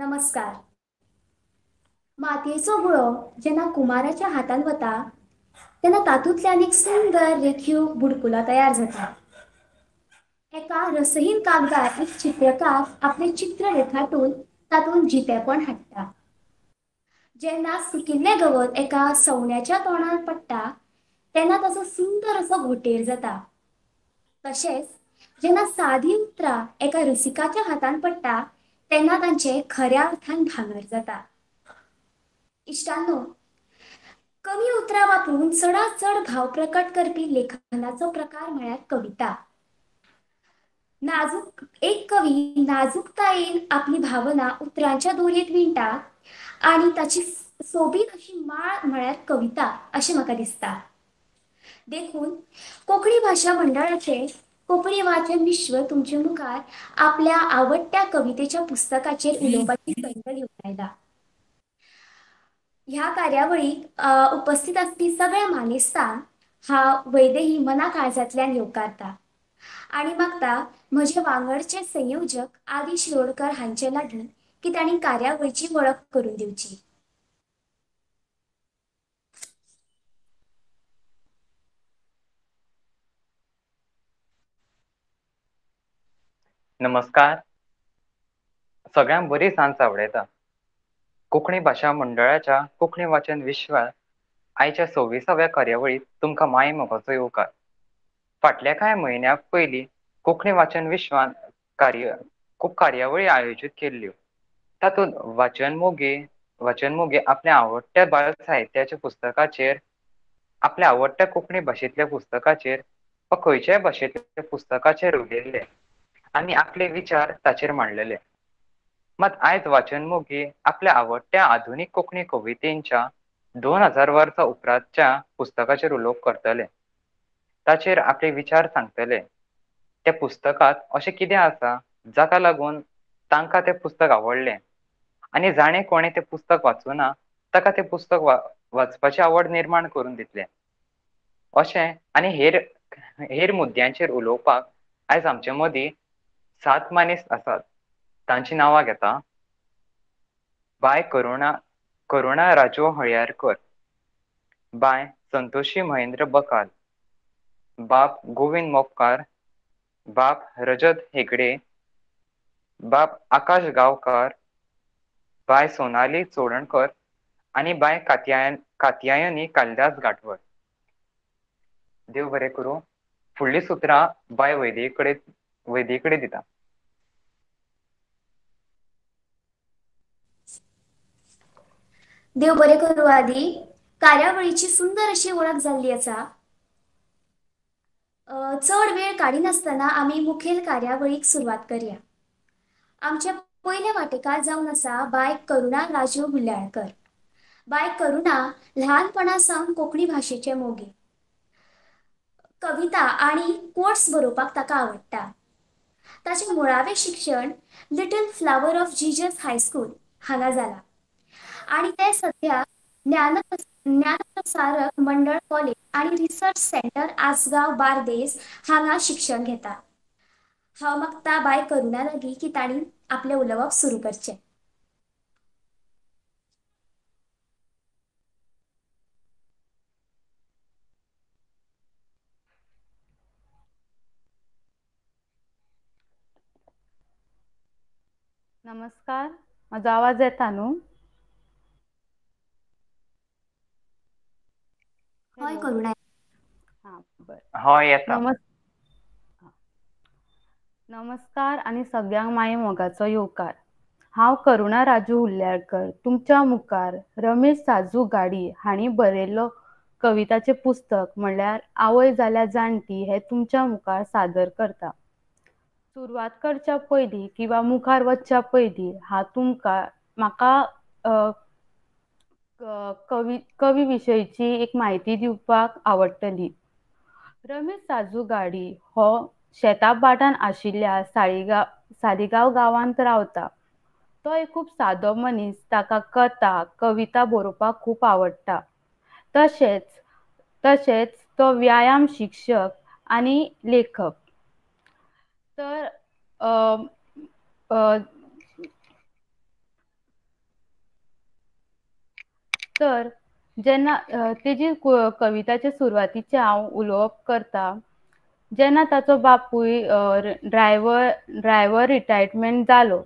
नमस्कार. मातयेचो गुळो जेन्ना कुमाराच्या हातान वता तेन्ना तातूंतल्यान एक सुंदर रेखीव बुडकुलो तयार जाता. एका रसहीन कागदार एक चित्रकार आपलें चित्र रेखाटून तातूंत जितेपण हाडटा. जेन्ना सुकिल्लें गवत एका सवण्याच्या तोंडात पडटा तेन्ना ताचो सुंदर असो घोंटेर जाता. तशेंच जेन्ना सादी उतरां एका रसिकाच्या हातान पडटा तेन्ना तांचें खऱ्या अर्थान भांगर जाता. इश्टांनो, कमी उतरां वापरून चडांत चड भाव प्रकट करपी लेखनाचो प्रकार म्हळ्यार कविता. नाजूक एक कवी नाजूकतायेन आपली भावना उतरांच्या दोरयेंत विणटा आनी ताची सोबीत अशी माळ म्हळ्यार कविता अशें म्हाका दिसता. देखून कोंकणी भाशा मंडळाचे कोंकणी वाचन विश्व तुमचे मुखार आपल्या आवडट्या कवितेच्या पुस्तकाचेर उलोवपाची संद घेवन आयला. ह्या कार्यावळीक उपस्थित आसपी सगळ्या मानेस्तांक हांव वैदेही मना काळजांतल्यान येवकारता आनी मागता म्हजे वांगडचे संयोजक आदी शिरोडकर हांचे लागीं की तांणी कार्यावळीची वळख करून दिवची. नमस्कार. सगळ्यांक बरी सांज आवडयता. कोंकणी भाशा मंडळाच्या कोंकणी वाचन विश्वात आयच्या 26व्या कार्यावळीत तुमकां माय मोगाचो येवकार. फाटल्या कांय म्हयन्या पयलीं कोंकणी वाचन विश्वान खूब कार्यावळी आयोजीत केल्ल्यो. तातूंत वाचनमोगी आपल्या आवडट्या बाल साहित्याच्या पुस्तकाचेर, आपल्या आवडट्या कोंकणी भाशेंतल्या पुस्तकाचेर वा खंयच्याय भाशेंतल्या पुस्तकाचेर उलयल्ले आनी आपले विचार ताचेर मांडलेले. मात आयज वाचनमोगी आपल्या आवडट्या आधुनीक कोंकणी कवितेंच्या 2000 वर्सां उपरांतच्या पुस्तकाचेर उलोवप करतले, ताचेर आपले विचार सांगतले. त्या पुस्तकांत अशें कितें आसा जाका लागून तांकां तें पुस्तक आवडलें आनी जाणें कोणें तें पुस्तक वाचूना ताका तें पुस्तक वाचपाची आवड निर्माण करून दितलें. अशें आनी हेर मुद्द्यांचेर उलोवपाक आयज आमचे मदीं 7 मानेस्त आसात. तांची नांवां घेता. बाय करुणा राजू हळ्यारकर, बाय संतोषी महेंद्र बकाल, बाप गोविंद मोपकार, बाप रजत हेगडे, बाप आकाश गांवकार, बाय सोनाली चोडणकर आनी बाय कात्यायनी कालिदास गाठवळ. देव बरें करूं. फुडलीं सुत्रां बाय वैदेही कडेन दिता. देव बरें करूं. आदी कार्यावळीची सुंदर अशी वळख जाल्ली आसा. चड वेळ काडिनासतना आमी मुखेल कार्यावळीक सुरवात करया. आमचे पयले वांटेकार जावन आसा बाय करुणा राजू हुल्याळकर. बाय करुणा ल्हानपणा सावन कोंकणी भाशेचे मोगी. कविता आनी कोट्स बरोवपाक ताका आवडटा. ताचें मुळावें शिक्षण Little Flower of Jesus High School हांगा जाला आनी ते सध्या ज्ञानप्रसारक मंडळ कॉलेज आनी रिसर्च सेंटर आसगांव बार्देस हांगा शिक्षण घेता. हांव मागता बाय करुणा लागीं की तांणी आपलें उलोवप सुरू करचें. नमस्कार, म्हजो आवाज येता न्हू? हय करुणा. हां बरें. हय येता. नमस्कार आनी सगळ्यांक माये मोगाचो येवकार. हांव करुणा राजू हुल्याळकर तुमच्या मुखार रमेश साजू गाडी हांणी बरयल्लो कविताचें पुस्तक म्हणल्यार आवय जाल्या जाणटी हें तुमच्या मुखार सादर करता. सुरवात करच्या पयलीं किंवा मुखार वचच्या पयलीं हांव तुमकां म्हाका कवी विशयची एक म्हायती दिवपाक आवडटली. रमेश साजू गाडी हो शेताभाटान आशिल्ल्या सालिगांव गांवांत रावता. तो एक खूब सादो मनीस. ताका कथा कविता बरोवपाक खूब आवडटा. तशेंच तो व्यायाम शिक्षक आनी लेखक. तर तर जेन्ना तेजी कविताचे सुरवातीचे हांव उलोवप करता, जेन्ना ताचो बापूय ड्रायव्हर रिटायरमेंट जालो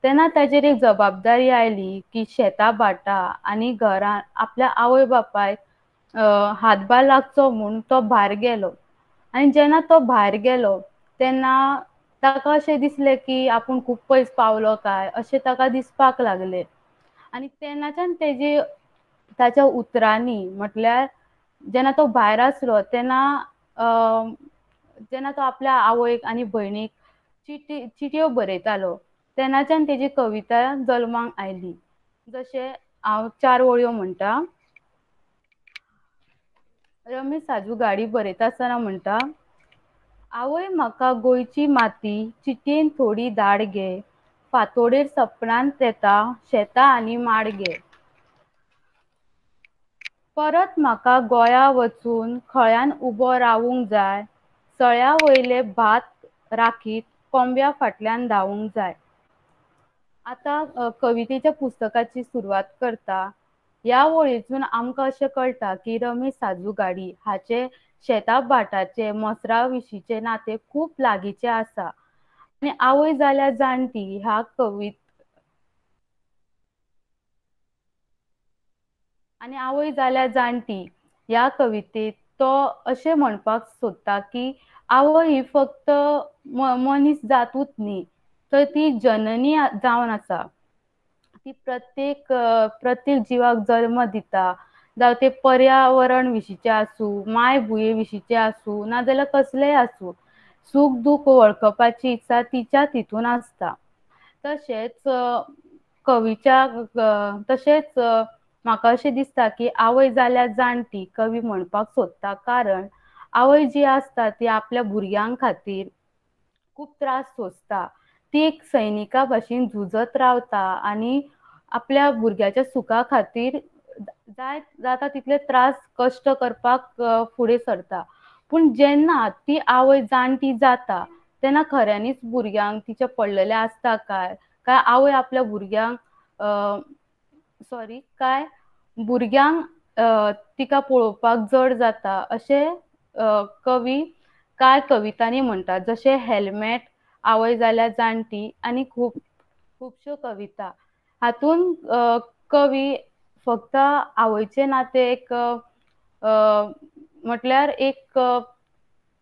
तेन्ना ताचेर एक जबाबदारी आयली की शेतां भाटां आनी घरान आपल्या आवय बापायक हातभार लागचो म्हूण तो भायर गेलो. आनी जेन्ना तो भायर गेलो तेन्ना ताका अशें दिसलें की आपूण खूब पयस पावलो काय अशें ताका दिसपाक लागलें. आनी तेन्नाच्यान तेजे ताच्या उतरांनी म्हटल्यार जेन्ना तो भायर आसलो तेन्ना जेन्ना तो आपल्या आवयक आनी भयणीक चिटयो बरयतालो तेन्नाच्यान तेजी कविता जल्माक आयली. जशें हांव 4 वळयो म्हणटा. रमेश साजू गाडी बरयता आसतना म्हणटा, आवय म्हाका गोंयची माती चिटयेन थोडी धाड गे, फांतोडेर सपनांत येता शेतां आनी माड गे. परत म्हाका गोंया वचून खळ्यान उबो रावूंक जाय, सळ्या वयले भात राखीत कोंब्या फाटल्यान धांवूंक जाय. आतां कवितेच्या पुस्तकाची सुरवात करता. ह्या वळीसून आमकां अशें कळटा की रमेश साजू गाडी हाचे शेता भाटाचे मसरा विशींचे नातें खूब लागींचें आसा. आनी आवय जाल्या जाणटी ह्या कवित आनी आवय जाल्या जाणटी ह्या कवितेंत तो अशें म्हणपाक सोदता की आवय ही फक्त मनीस जातूच न्ही तर ती जननी जावन आसा. ती प्रत्येक जिवाक जल्म दिता, जावं ते पर्यावरण विशींचें आसूं, मायभुंये विशींचें आसूं, नाजाल्यार कसलेंय आसूं, सूख दूख वळखपाची इत्सा तिच्या तितून आसता. तशेंच कवीच्या तशेंच म्हाका अशें दिसता की आवय जाल्या जाणटी कवी म्हणपाक सोदता, कारण आवय जी आसता ती आपल्या भुरग्यां खातीर खूब त्रास सोंसता. ती एक सैनिका भाशेन झुजत रावता आनी आपल्या भुरग्याच्या सुखा खातीर जाय जाता तितले त्रास कश्ट करपाक फुडें सरता. पूण जेन्ना ती आवय जाणटी जाता तेन्ना खऱ्यांनीच भुरग्यांक तिचें पडलेलें आसता काय काय आवय आपल्या भुरग्यांक सॉरी काय भुरग्यांक तिका पळोवपाक जड जाता अशें कवी कांय कवितांनी म्हणटात, जशें हेल्मेट, आवय जाल्या जाणटी आनी खुबश्यो कविता. हातून कवी फक्त आवयचें नातें एक म्हटल्यार एक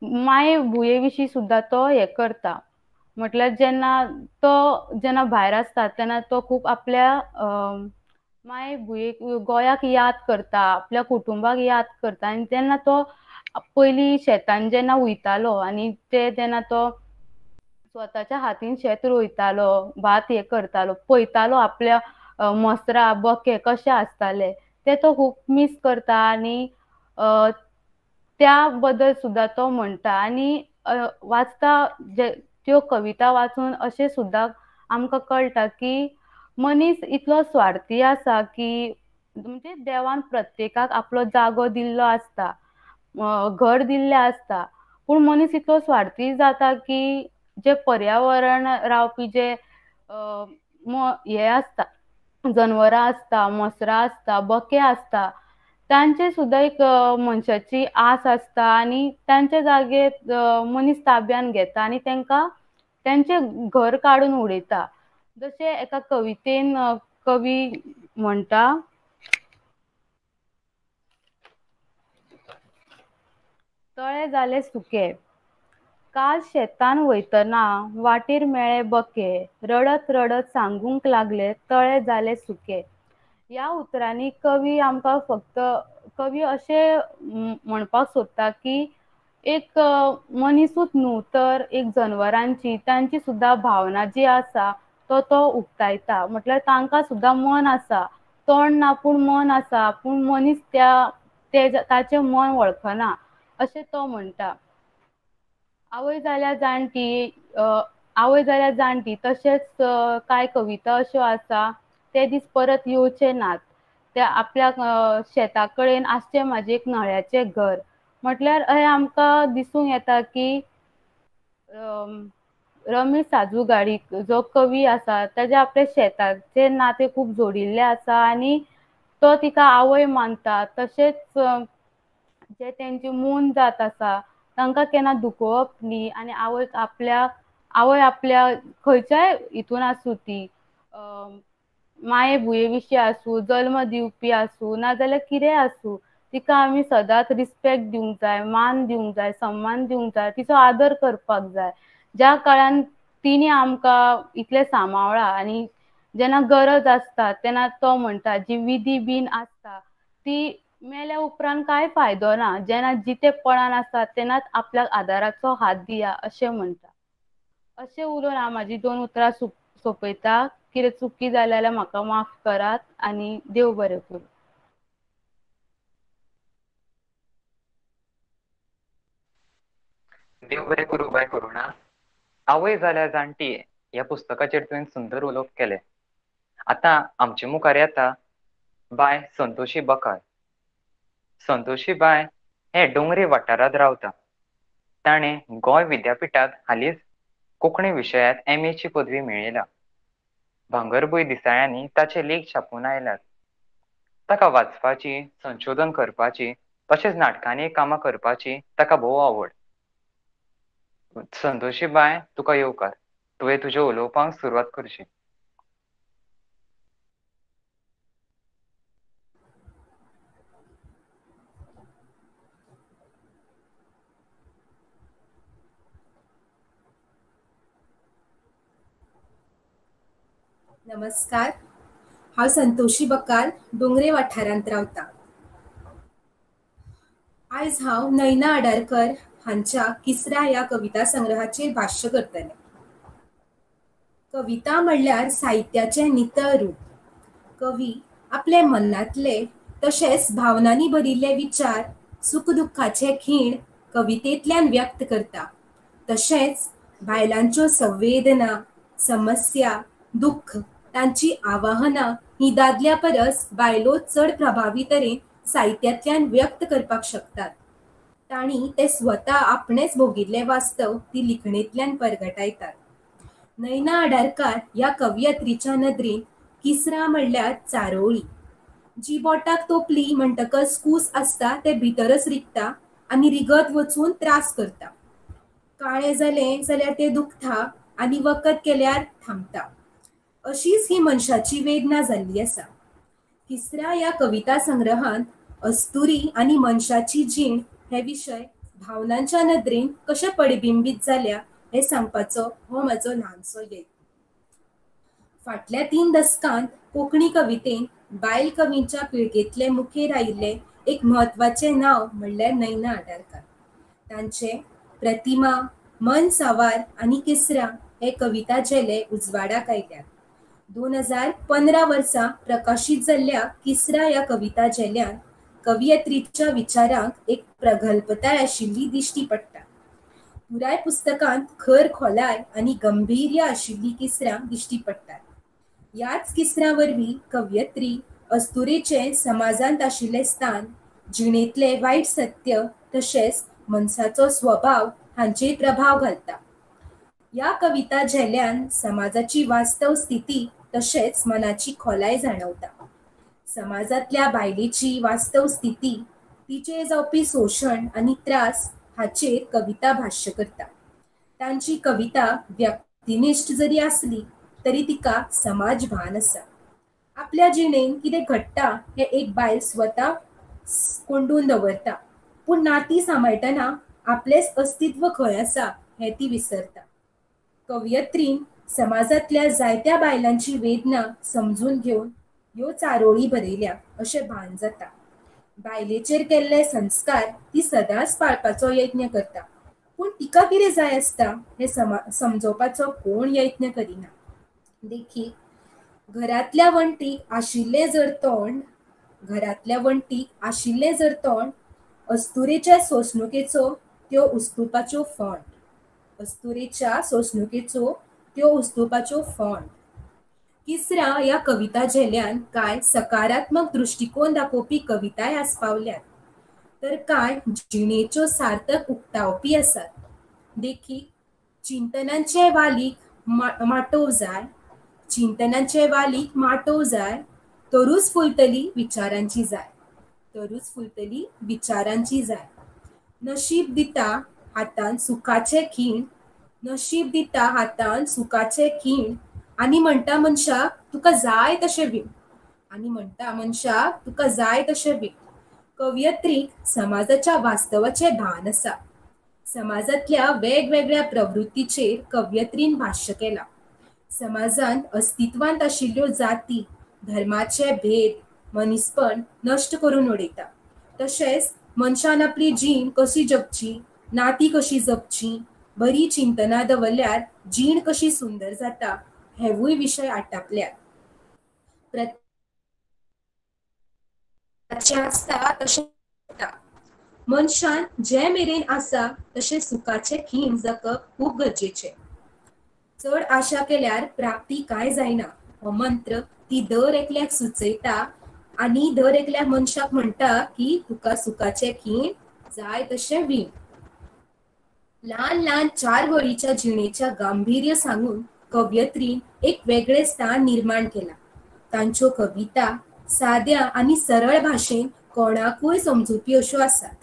मायभुंये विशीं सुद्दां तो हें करता. म्हटल्यार जेन्ना तो जेन्ना भायर आसता तेन्ना तो खूब आपल्या मायभुंयेक गोंयाक याद करता, आपल्या कुटुंबाक याद करता. आनी तेन्ना तो पयलीं शेतान जेन्ना वयतालो आनी ते तेन्ना तो स्वताच्या हातीन शेत रोयतालो, भात हें करतालो, पळयतालो आपल्या मसरा बके कशे आसताले ते तो खूब मीस करता आनी त्या बद्दल सुद्दां तो म्हणटा. आनी वाचता त्यो कविता वाचून अशें सुद्दां आमकां कळटा की मनीस इतलो स्वार्थी आसा की म्हणजे देवान प्रत्येकाक आपलो जागो दिल्लो आसता, घर दिल्लें आसता, पूण मनीस इतलो स्वार्थी जाता की जे पर्यावरण रावपी जे हे आसता, जनवरां आसता, मसरां आसता, बके आसता, तांचे सुद्दां एक मनशाची आस आसता आनी तांच्या जागे मनीस ताब्यान घेता आनी तांकां तांचें घर काडून उडयता. जशें एका कवितेन कवी म्हणटा, तळें जालें सुकें, काल शेतान वयतना वाटेर मेळ्ळे बके, रडत रडत सांगूंक लागले तळें जालें सुकें. ह्या उतरांनी कवी आमकां फक्त कवी अशें म्हणपाक सोदता की एक मनीसूच न्हू तर एक जनवरांची तांची सुद्दां भावना जी आसा तो तो उक्तायता. म्हटल्यार तांकां सुद्दां मन आसा, तोंड ना पूण मन आसा, पूण मनीस त्या ताचें मन वळखना अशें तो म्हणटा. आवय जाल्या जाणटी, आवय जाल्या जाणटी तशेंच कांय कविता अश्यो आसा ते दीस परत येवचे नात, ते आपल्या शेता कडेन आसचें म्हाजें एक नळ्याचें घर. म्हटल्यार हें आमकां दिसूंक येता की रमेश साजू गाडी जो कवी आसा ताजे आपल्या शेताचें नातें खूब जोडिल्लें आसा आनी तो तिका आवय मानता. तशेंच जे तेंची मून जात आसा तांकां केन्ना दुखोवप न्ही आनी आवयक आपल्या आवय आपल्या खंयच्याय हितून आसूं, ती माये भुंये विशीं आसूं, जल्म दिवपी आसूं, नाजाल्यार कितेंय आसूं, तिका आमी सदांच रिस्पेक्ट दिवंक जाय, मान दिवंक जाय, सम्मान दिवंक जाय, तिचो आदर करपाक जाय. ज्या काळान तिणे आमकां इतलें सांबाळ्ळां आनी जेन्ना गरज आसता तेन्ना तो म्हणटा जी विधी बीन आसता ती मेल्या उपरांत कांय फायदो ना, जेन्ना जितेपणान आसता तेन्नाच आपल्याक आदाराचो हात दिया अशें म्हणटा. अशें उलोवन हांव म्हाजी 2 उतरां सोंपयता. कितें चुकी जाल्या जाल्यार म्हाका माफ करात आनी देव बरें करूं. देव बरें करूं बाय करुणा. आवय जाल्या जाणटी ह्या पुस्तकाचेर तुवें सुंदर उलोवप केलें. आतां आमचे मुखार येता बाय संतोषी बकार. संतोषी बाय हे डोंगरी वाठारांत रावता. ताणें गोंय विद्यापिठांत हालींच कोंकणी विशयांत MA ची पदवी मेळयल्या. भांगरभूंय दिसाळ्यांनी ताचे लेख छापून आयल्यात. ताका वाचपाची, संशोधन करपाची तशेंच नाटकांनी कामां करपाची ताका भोव आवड. संतोषी बाय, तुका येवकार. तुवें तुज्या उलोवपाक सुरवात करची. नमस्कार, हांव संतोषी बकाल, डोंगरे वाठारांत रावता. आयज हांव नयना आडारकर हांच्या किसरा ह्या कविता संग्रहाचेर भाश्य करतलें. कविता म्हणल्यार साहित्याचें नितळ रूप. कवी आपले मनांतले तशेंच भावनांनी भरिल्ले विचार, सुख दुख्खाचे खीण कवितेंतल्यान व्यक्त करता. तशेंच बायलांच्यो संवेदना, समस्या, दुख्ख, तांची आवाहनां ही दादल्या परस बायलो चड प्रभावी तरेन साहित्यांतल्यान व्यक्त करपाक शकतात. तांणी ते स्वता आपणेच भोगिल्लें वास्तव ती लिखणेंतल्यान परगटायतात. नयना आडारकार ह्या कवयित्रीच्या नदरेन किसरा म्हणल्यार चारोळी. जी बोटाक तोपली म्हणटकच कूस आसता ते भितरच रिगता आनी रिगत वचून त्रास करता. काळें जालें जाल्यार तें दुखता आनी वखद केल्यार थांबता. अशीच ही मनशाची वेदना जाल्ली आसा. किसरा ह्या कविता संग्रहांत अस्तुरी आनी मनशाची जीण हे विशय भावनांच्या नदरेन कशे पडबिंबीत जाल्या हें सांगपाचो हो म्हजो ल्हानसो यत्न. फाटल्या 3 दसकांत कोंकणी कवितेन बायल कवींच्या पिळगेंतले मुखेर आयिल्लें एक म्हत्वाचें नांव म्हणल्यार नयना आडारकार. तांचे प्रतिमा, मन सावार आनी किसरा हे कविता झेले उजवाडाक आयल्यात. 2015 वर्सा प्रकाशीत जाल्ल्या किसरा ह्या कविता झेल्यान कवयित्रीच्या विचारांक एक प्रगल्भताय आशिल्ली दिश्टी पडटा. पुराय पुस्तकांत खर खोलाय आनी गंभीर्य आशिल्ली किसरां दिश्टी पडटात. ह्याच किसरां वरवीं कवयित्री अस्तुरेचें समाजांत आशिल्लें स्थान, जिणेंतलें वायट सत्य तशेंच मनशाचो स्वभाव हांचेर प्रभाव घालता. ह्या कविता झेल्यान समाजाची वास्तव स्थिती तशेंच मनाची खोलाय जाणवता. समाजांतल्या बायलेची वास्तव स्थिती, तिचेर जावपी शोशण आनी त्रास हाचेर कविता भाश्य करता. तांची कविता व्यक्तिनिष्ठ जरी आसली तरी तिका समाज भान आसा. आपल्या जिणेंत कितें घडटा हें एक बायल स्वता कोंडून दवरता, पूण नातीं सांबाळटना आपलेंच अस्तित्व खंय आसा हें ती विसरता. कवयित्रीन समाजांतल्या जायत्या बायलांची वेदना समजून घेवन ह्यो चारोळी बरयल्या अशें भान जाता. बायलेचेर केल्ले संस्कार ती सदांच पाळपाचो यत्न करता, पूण तिका कितें जाय आसता हें समजोवपाचो कोण यत्न करिना. देखीक, घरांतल्या वण्टीक आशिल्लें जर तोंड, घरांतल्या वण्टीक आशिल्लें जर तोंड, अस्तुरेच्या सोंसणुकेचो त्यो उस्तुपाच्यो फोंड, अस्तुरेच्या सोंसणुकेचो त्यो उस्तुपाच्यो फोंड. किसरा ह्या कविता झेल्यान कांय सकारात्मक दृश्टिकोन दाखोवपी कविताय आस्पावल्यात, तर कांय जिणेच्यो सार्थक उक्तावपी आसात. देखीक, चिंतनांचे वालीक माटोव जाय, चिंतनांचे वालीक माटोव जाय, तरूच फुलतली विचारांची जाय, तरूच फुलतली विचारांची जाय. नशीब दिता हातान सुखाचे खीण, नशीब दिता हातान सुखाचे खीण, आनी म्हणटा मनशाक तुका जाय तशें वीण, आनी म्हणटा मनशाक तुका जाय तशें वीण. कवयित्रीक समाजाच्या वास्तवाचें भान आसा. समाजांतल्या वेगवेगळ्या प्रवृत्तीचेर कवयित्रीन भाश्य केलां. समाजांत अस्तित्वांत आशिल्ल्यो जाती, धर्माचे भेद, मनीसपण नश्ट करून उडयता. तशेंच मनशान आपली जीण कशी जगची, नाती कशी जपची, बरी चिंतना दवरल्यार जीण कशी सुंदर जाता हेवूय विशय आटापल्यात. आसता तशें मनशान जे मेरेन आसा तशें सुखाचे खीण जगप खूब गरजेचें. चड आशा केल्यार प्राप्ती कांय जायना हो मंत्र ती दर एकल्याक सुचयता आनी दर एकल्या मनशाक म्हणटा की तुका सुखाचे खीण जाय तशें वीण. ल्हान ल्हान चार वळीच्या जिणेच्या गांभीर्य सांगून कवयित्रीन एक वेगळें स्थान निर्माण केलां. तांच्यो कविता साद्या आनी सरळ भाशेन कोणाकूय समजुपी अश्यो आसात.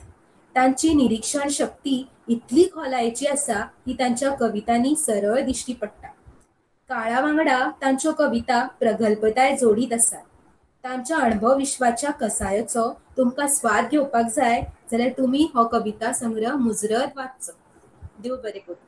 तांची निरीक्षण शक्ती इतली खोलायेची आसा की तांच्या कवितांनी सरळ दिश्टी पडटा. काळा वांगडा तांच्यो कविता प्रगल्भताय जोडीत आसात. तांच्या अणभव विश्वाच्या कसायाचो तुमकां स्वाद घेवपाक जाय जाल्यार तुमी हो कविता संग्रह मुजरत वाचचो. देव बरें करूं.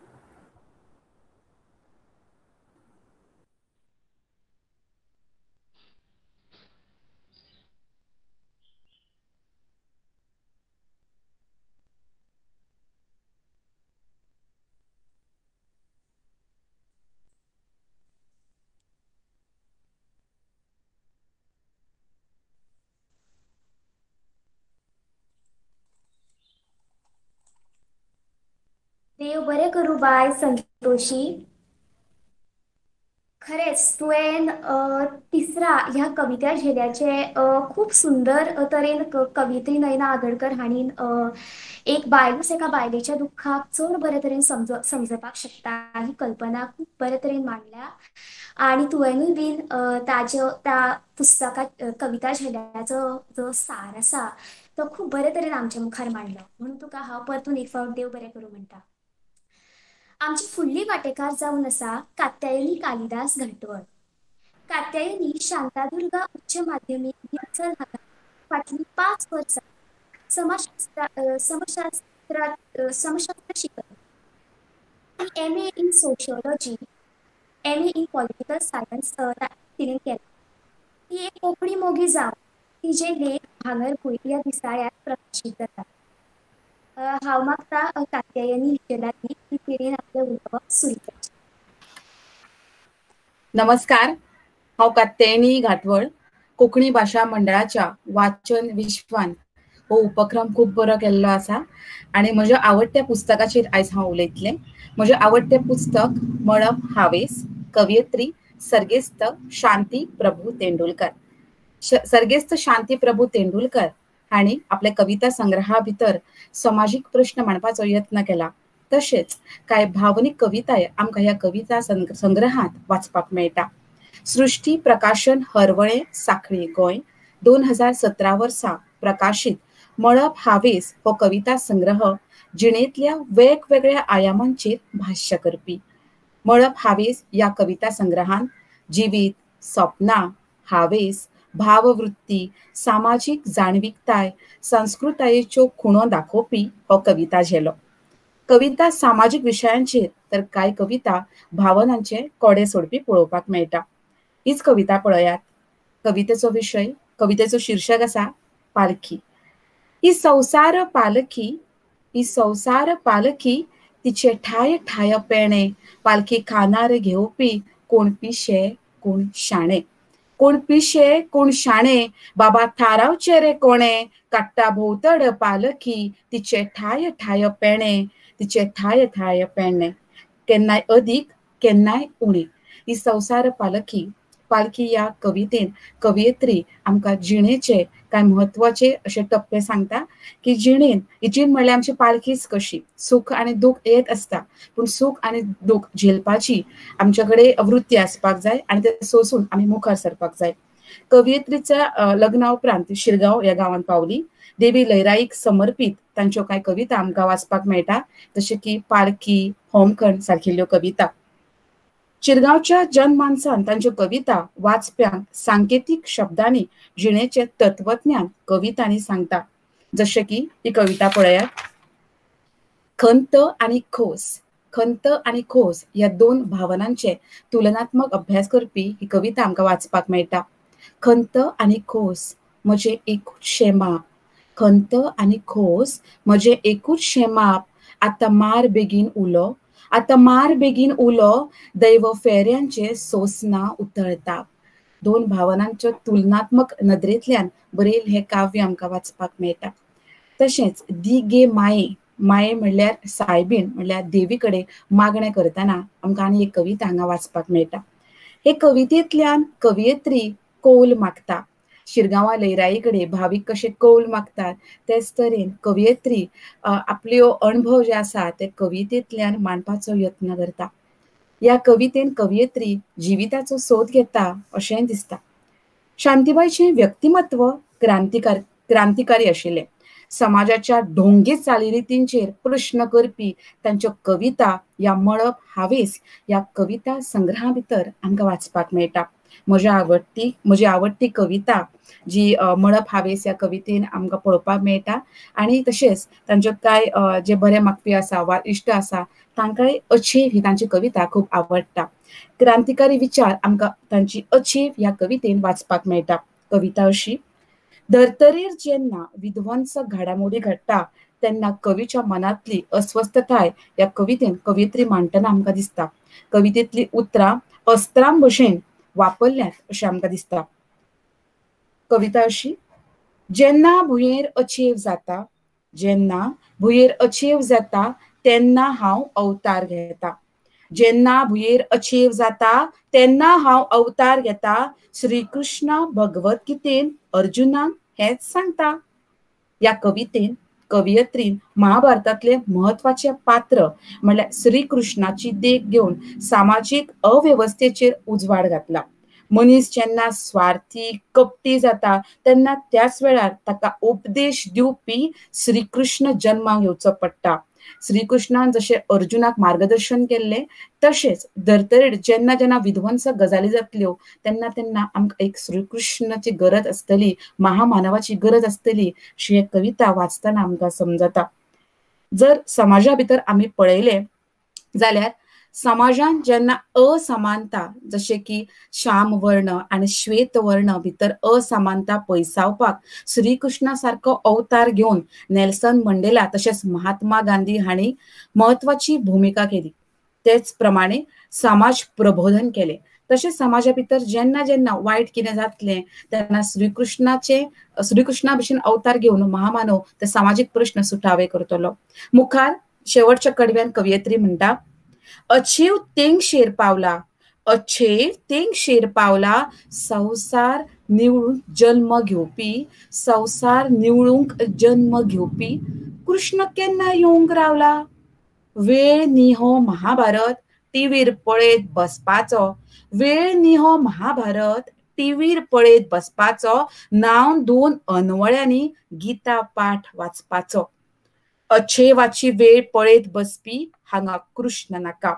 देव बरें करूं बाय संतोषी. खरेंच तुवें तिसरा ह्या कविता झेल्याचे खूब सुंदर तरेन कवित्री नयना आगडकर हांणी एक बायलूच एका बायलेच्या दुख्खाक चड बरे तरेन समजपाक शकता ही कल्पना खूब बरे तरेन मांडल्या आनी तुवेंनूय बीन ताज्यो त्या पुस्तका कविता झेल्याचो जो सार आसा तो खूब बरे तरेन आमच्या मुखार मांडलो, म्हणून तुका हांव परतून एक फावट देव बरें करूं म्हणटा. आमची फुडली वाटेकार जावन आसा कात्यायनी कालिदास घाटवळ. कात्यायनी शांतादुर्गा उच्च माध्यमीक दिवचल हांगा फाटलीं 5 वर्सां समाजशास्त्र शिकता. ती MA in sociology, MA in political science तिणें केला. ती एक कोंकणी मोगी जावन तिजे लेख भांगरभूंय ह्या दिसाळ्यांत प्रकाशीत जाता. हांव मागता कात्यायनी हिचे लागीं की तिणें आपलें उलोवप सुरू करचें. नमस्कार, हांव कात्यायनी घाटवळ. कोंकणी भाशा मंडळाच्या वाचन विश्वान हो उपक्रम खूब बरो केल्लो आसा आनी म्हज्या आवडट्या पुस्तकाचेर आयज हांव उलयतलें. म्हजें आवडटें पुस्तक मळब हावेस, कवयित्री सर्गेस्त शांती प्रभू तेंडुलकर. सर्गेस्त शांती प्रभू तेंडुलकर हांणी आपल्या कविता संग्रहा भितर समाजीक प्रश्न मांडपाचो यत्न केला. तशेंच कांय भावनीक कविताय आमकां ह्या कविता संग्रहांत वाचपाक मेळटा. सृश्टी प्रकाशन हरवळें साखळी गोंय 2017 वर्सा प्रकाशीत मळब हावेस हो कविता संग्रह जिणेंतल्या वेगवेगळ्या आयामांचेर भाश्य करपी. मळब हावेस ह्या कविता संग्रहान जिवीत, सपनां, हावेस, भाववृत्ती, सामाजीक जाणविकताय, संस्कृतायेच्यो खुणो दाखोवपी हो कविता झेलो. कविता सामाजीक विशयांचेर तर कांय कविता भावनांचे कोडे सोडपी पळोवपाक मेळटा. हीच कविता पळयात. कवितेचो विशय, कवितेचो शीर्षक आसा पालखी. ही संवसार पालखी, ही संवसार पालखी, तिचे ठाय ठाय पेणे, पालखी खानार घेवपी कोण पिशे कोण शाणे, कोण पिशे कोण शाणे, बाबा थारावचे रे कोणे, काडटा भोंवतड पालखी, तिचे ठाय ठाय पेणे, तिचे ठाय ठाय पेणे, केन्नाय अदीक केन्नाय उणे. ही संवसार पालखी. पालखी ह्या कवितेन कवयित्री आमकां जिणेचे कांय म्हत्वाचे अशे टप्पे सांगता की जिणेन ही जीण म्हणल्यार आमची पालखीच कशी, सूख आनी दूख येत आसता, पूण सूख आनी दूख झेलपाची आमच्या कडेन वृत्ती आसपाक जाय आनी ते सोसून आमी मुखार सरपाक जाय. कवयित्रीच्या लग्ना उपरांत शिरगांव ह्या गांवांत पावली. देवी लयराईक समर्पीत तांच्यो कांय कविता आमकां वाचपाक मेळटा, जशें की पालखी, होमखण सारकिल्ल्यो कविता. शिरगांवच्या जनमानसान तांच्यो कविता वाचप्यांक सांकेतीक शब्दांनी जिणेचें तत्वज्ञान कवितांनी सांगता. जशें की ही कविता पळयात, खंत आनी खोस. खंत आनी खोस ह्या दोन भावनांचे तुलनात्मक अभ्यास करपी ही कविता आमकां वाचपाक मेळटा. खंत आनी खोस म्हजें एकूच शेमाप, खंत आनी खोस म्हजें एकूच शेमाप, आतां मार बेगीन उलो, आतां मार बेगीन उलो, दैव फेऱ्यांचे सोंसना उतळताप. दोन भावनांच्या तुलनात्मक नदरेंतल्यान बरयिल्लें हें काव्य आमकां वाचपाक मेळटा. तशेंच दी गे माये, माये म्हणल्यार सायबीण म्हणल्यार देवी कडेन मागणें करतना आमकां आनी एक कविता हांगा वाचपाक मेळटा. हे कवितेंतल्यान कवयित्री कौल मागता. शिरगांवा लयराई कडेन भावीक कशे कौल मागतात तेच तरेन कवयित्री आपल्यो अणभव जे आसा ते कवितेंतल्यान मांडपाचो यत्न करता. ह्या कवितेन कवयित्री जिविताचो सोद घेता अशेंय दिसता. शांतीबायचें व्यक्तिमत्व क्रांतिकारी आशिल्लें. समाजाच्या ढोंगी चालीरितींचेर प्रश्न करपी तांच्यो कविता ह्या मळब हावेस ह्या कविता संग्रहा भितर आमकां वाचपाक मेळटा. म्हजी आवडटी कविता जी मळब हावेस ह्या कवितेन आमकां पळोवपाक मेळटा. आनी तशेंच तांच्यो कांय जे बरे मागपी आसा वा इश्ट आसा तांकांय अचेव ही तांची कविता खूब आवडटा. क्रांतिकारी विचार आमकां तांची अचेव ह्या कवितेन वाचपाक मेळटा. कविता अशी, धर्तरेर जेन्ना विध्वंसक घडामोडी घडटा तेन्ना कवीच्या मनांतली अस्वस्थताय ह्या कवितेन कवयित्री मांडटना आमकां दिसता. कवितेंतली उतरां अस्त्रां भशेन वापरल्यात अशें आमकां दिसता. कविता अशी, जेन्ना भुंयेर अचेव जाता, जेन्ना भुंयेर अचेव जाता तेन्ना हांव अवतार घेता, जेन्ना भुंयेर अचेव जाता तेन्ना हांव अवतार घेता, श्रीकृष्ण भगवद्गीतेन अर्जुनाक हेंच सांगता. ह्या कवितेन कवयित्रीन महाभारतांतले म्हत्वाचे पात्र म्हणल्यार श्रीकृष्णाची देख घेवन सामाजीक अवेवस्थेचेर उजवाड घातला. मनीस जेन्ना स्वार्थी कपटी जाता तेन्ना त्याच वेळार ताका उपदेश दिवपी श्रीकृष्ण जन्माक येवचो पडटा. श्रीकृष्णान जशें अर्जुनाक मार्गदर्शन केल्लें तशेंच धर्तरेर जेन्ना जेन्ना विध्वंसक गजाली जातल्यो तेन्ना तेन्ना आमकां एक श्रीकृष्णाची गरज आसतली, महामानवाची गरज आसतली अशी ही कविता वाचतना आमकां समजता. जर समाजा भितर आमी पळयलें जाल्यार समाजान जेन्ना असमानता जशें की श्याम वर्ण आनी श्वेत वर्ण भितर असमानता पयसावपाक श्रीकृष्णा सारको अवतार घेवन नेल्सन मंडेला तशेंच महात्मा गांधी हांणी म्हत्वाची भुमिका केली. तेच प्रमाणे समाज प्रबोधन केलें. तशेंच समाजा भितर जेन्ना जेन्ना वायट कितें जातलें तेन्ना श्रीकृष्णा भशेन अवतार घेवन महामानव ते सामाजीक प्रश्न सुटावे करतलो. मुखार शेवटच्या कडव्यान कवयित्री म्हणटा, अचेव तेंगशेर पावला, अचेव तेंगशेर पावला, संवसार निवळूंक जल्म घेवपी, संवसार निवळूंक जन्म घेवपी कृष्ण केन्ना येवंक रावला. वेळ न्ही हो महाभारत टिवीर पळयत बसपाचो, वेळ न्ही हो महाभारत टिवीर पळयत बसपाचो, नांव दोन अनवळ्यांनी गीता पाठ वाचपाचो. अचेवाची वेळ पळयत बसपी हांगा कृष्ण नाका.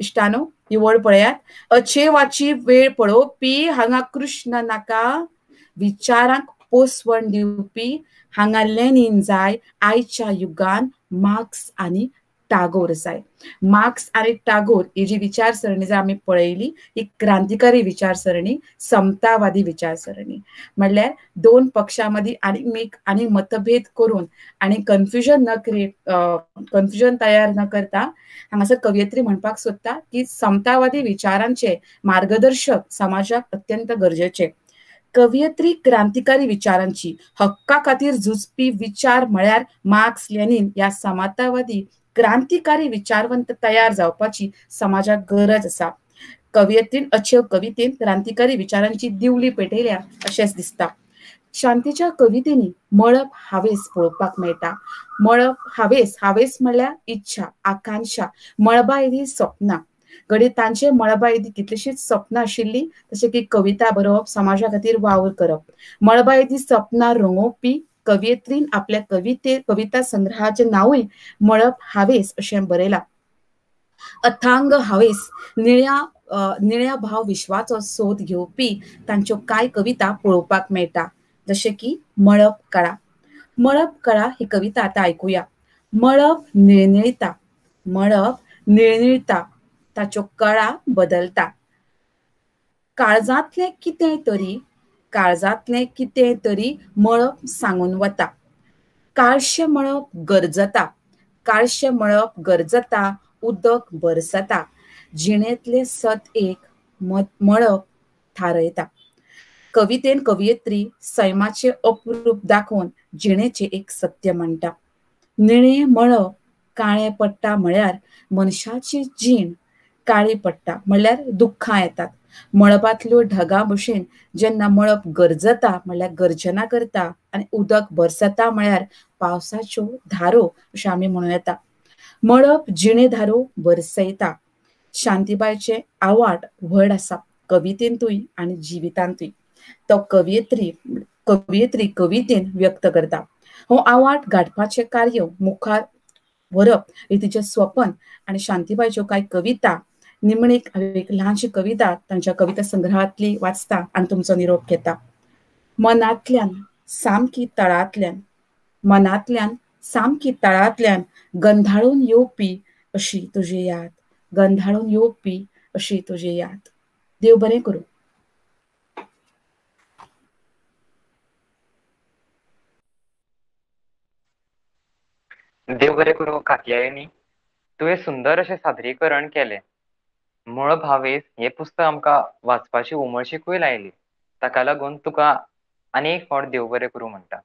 इश्टानो ही वळ पळयात, अचेवाची वेळ पळोवपी हांगा कृष्ण नाका, विचारांक पोसवण दिवपी हांगा लेनीन जाय, आयच्या युगान मार्क्स आनी टागोर जाय. मार्क्स आनी टागोर ही जी विचारसरणी जर आमी पळयली ही क्रांतिकारी विचारसरणी, समतावादी विचारसरणी. म्हणल्यार दोन पक्षां मदीं आनी मतभेद करून आनी कन्फ्युजन न क्रिएट कन्फ्युजन तयार न करता हांगासर कवयित्री म्हणपाक सोदता की समतावादी विचारांचे मार्गदर्शक समाजाक अत्यंत गरजेचे. कवयित्री क्रांतिकारी विचारांची हक्का खातीर झुजपी विचार म्हळ्यार मार्क्स लेनीन ह्या समतावादी क्रांतिकारी विचारवंत तयार जावपाची समाजाक गरज आसा. कवयित्रीन अचेव कवितेन क्रांतिकारी विचारांची दिवली पेटयल्या अशेंच दिसता. शांतीच्या कवितेनी मळब हावेस पळोवपाक मेळटा. मळब हावेस, हावेस म्हळ्यार इच्छा, आकांक्षा, मळबा येदी सपनां. घडये तांचे मळबा येदी कितलीशीच सपनां आशिल्लीं, जशें की कविता बरोवप, समाजा खातीर वावर करप. मळबा येदी सपनां रंगोवपी कवयित्रीन आपल्या कविता संग्रहाचें नांवूय मळब हावेस अशें बरयलां. अथांग हावेस, निळ्या भाव विश्वाचो सोद घेवपी तांच्यो कांय कविता पळोवपाक मेळटा, जशें की मळब कळा. मळब कळा ही कविता आतां आयकुया. मळब निळनिळता, मळब निळनिळता, ताच्यो कळा बदलता. काळजांतलें कितें तरी, काळजांतलें कितें तरी मळब सांगून वता. काळशें मळब गरजता, काळशें मळब गरजता, उदक बरसता. जिणेंतलें सत एक मळब थारयता. कवितेन कवयित्री सैमाचें अप्रूप दाखोवन जिणेचें एक सत्य म्हणटा. निळें मळब काळें पडटा म्हळ्यार मनशाची जीण काळी पडटा, म्हळ्यार दुख्खां येतात. मळबांतल्यो ढगां भशेन जेन्ना मळब गरजता म्हळ्यार गर्जना करता आनी उदक बरसता म्हळ्यार पावसाच्यो धारो अशें आमी म्हणूं येता. मळब जिणे धारो बरसयता. शांतीबायचें आवाट व्हड आसा, कवितेंतूय आनी जिवितांतूय. तो कवयित्री कवितेन व्यक्त करता. हो आवाट गांठपाचें कार्य मुखार व्हरप हें तिचें स्वपन. आनी शांतीबायच्यो कांय कविता निमणेक एक ल्हानशी कविता तांच्या कविता संग्रहांतली वाचता आनी तुमचो निरोप घेता. मनांतल्यान सामकी तळांतल्यान, मनांतल्यान सामकी तळांतल्यान गंधाळून येवपी अशी तुजी याद, गंधाळून येवपी अशी तुजी याद. देव बरें करूं. देव बरें करूं कात्यायनी, तुवें सुंदर अशें सादरीकरण केलें. मळब हावेस हें पुस्तक आमकां वाचपाची उमळशीकूय लायली. ताका लागून तुका आनी एक फावट देव बरें करूं म्हणटा.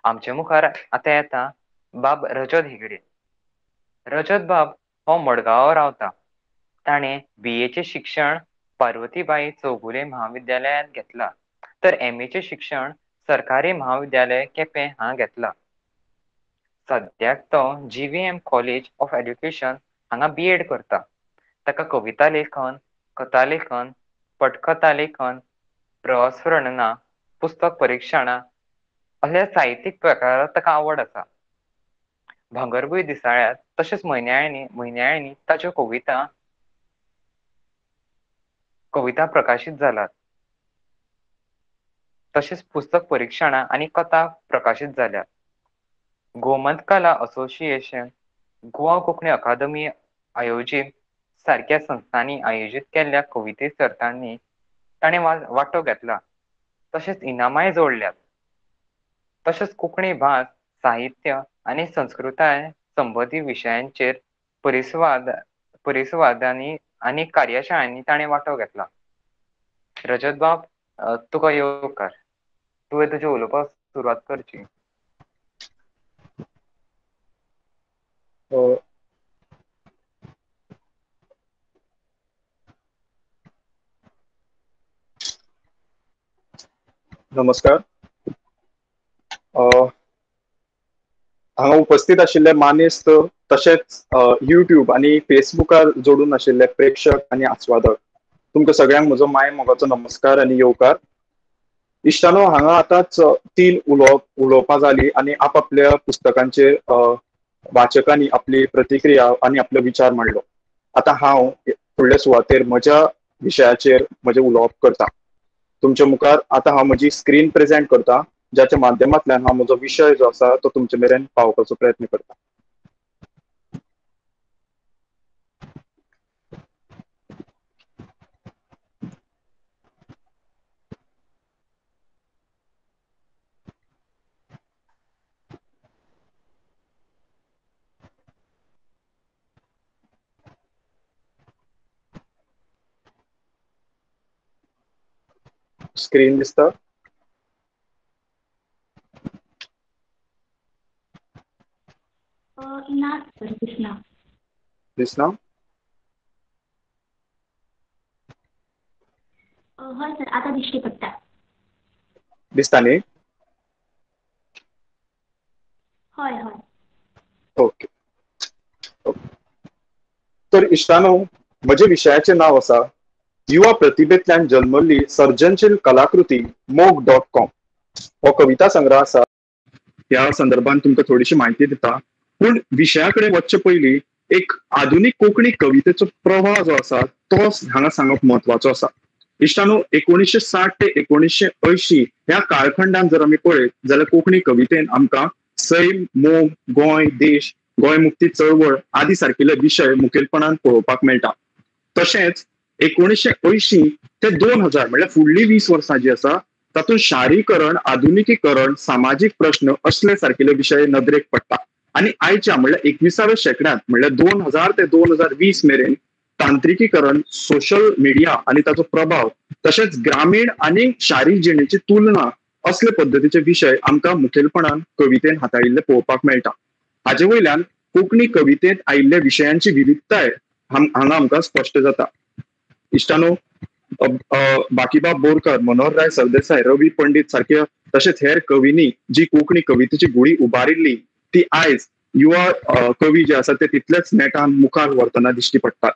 आमचे मुखार आतां येता बाब रजत हेगडे. रजत बाब हो मडगांव रावता. ताणें बीएचें शिक्षण पार्वतीबाई चौगुले म्हाविद्यालयांत घेतलां, तर एमएचें शिक्षण सरकारी म्हाविद्यालय केपें हांगा घेतलां. सद्याक तो GVM college of education हांगा बीएड करता. ताका कविता लेखन, कथा लेखन, पटकथा लेखन, प्रवासवर्णना, पुस्तक परिक्षणां असल्या साहित्यीक प्रकारांत ताका आवड आसा. भांगरभूंय दिसाळ्यांत तशेंच म्हयन्याळ्यांनी ताच्यो कविता प्रकाशीत जाल्यात. तशेंच पुस्तक परिक्षणां आनी कथा प्रकाशीत जाल्यात. गोमंत कला असोसिएशन, गोवा कोंकणी अकादमी आयोजीत सारक्या संस्थांनी आयोजीत केल्ल्या कविते सर्तांनी ताणें वांटो घेतला, तशेंच इनामांय जोडल्यात. तशेंच कोंकणी भास, साहित्य आनी संस्कृताय संबंदीत विशयांचेर परिसंवादांनी आनी कार्यशाळांनी ताणें वांटो घेतला. रजत बाब, तुका येवकार. तुवें तुजें उलोवपाक सुरवात करची. नमस्कार. हांगा उपस्थित आशिल्ले मानेस्त तशेंच यूट्यूब आनी फेसबुकार जोडून आशिल्ले प्रेक्षक आनी आस्वादक, तुमकां सगळ्यांक म्हजो माय मोगाचो नमस्कार आनी येवकार. इश्टानो, हांगा आतांच तीन उलोवपां जाली आनी आपापल्या पुस्तकांचेर वाचकांनी आपली प्रतिक्रिया आनी आपलो विचार मांडलो. आतां हांव फुडल्या सुवातेर म्हज्या विशयाचेर म्हजें उलोवप करता. तुमच्या मुखार आतां हांव म्हजी स्क्रीन प्रेजेंट करता, ज्याच्या माध्यमांतल्यान हांव म्हजो विशय जो आसा तो तुमचे मेरेन पावोवपाचो प्रयत्न करता. स्क्रीन दिसता? ना सर, दिसना. दिसना? हय सर, आता दिश्टी पडटा. दिसता न्ही? हय हय. ओके. तर इश्टानो, म्हजे विशयाचें नांव आसा युवा प्रतिभेंतल्यान जल्मल्ली सर्जनशील कलाकृती मोग डॉट कॉम. हो कविता संग्रह आसा. ह्या संदर्भात तुमकां थोडीशी म्हायती दिता, पूण विशया कडेन वचचे पयलीं एक आधुनीक कोंकणी कवितेचो प्रवाह जो आसा तो हांगा सांगप म्हत्वाचो आसा. इश्टानो, 1960 ते 1980 ह्या काळखंडान जर आमी पळयत जाल्यार कोंकणी कवितेन आमकां सैम, मोग, गोंय, देश, गोंय मुक्ती चळवळ आदी सारकिले विशय मुखेलपणान पळोवपाक मेळटा. तशेंच 1980 ते 2000 म्हणल्यार फुडली 20 वर्सां जी आसा तातूंत शारीकरण, आधुनिकीकरण, सामाजीक प्रश्न असले सारकिले विशय नदरेक पडटा. आनी आयच्या म्हणल्यार 21व्या शेंकड्यांत म्हणल्यार 2000 ते 2020 मेरेन तांत्रिकीकरण, सोशल मिडिया आनी ताचो प्रभाव, तशेंच ग्रामीण आनी शारी जिणेची तुलना असले पद्दतीचे विशय आमकां मुखेलपणान कवितेन हाताळिल्ले पळोवपाक मेळटा. हाजे वयल्यान कोंकणी कवितेंत आयिल्ल्या विशयांची विविधताय हांगा आमकां स्पश्ट जाता. इश्टानो, बाकीबाब बोरकर, मनोहरराय सरदेसाय, रवी पंडीत सारखे तशेंच हेर कवींनी जी कोंकणी कवितेची घुडी उबारिल्ली ती आयज युवा कवी जे आसा ते तितलेच नेटान मुखार व्हरतना दिश्टी पडटात.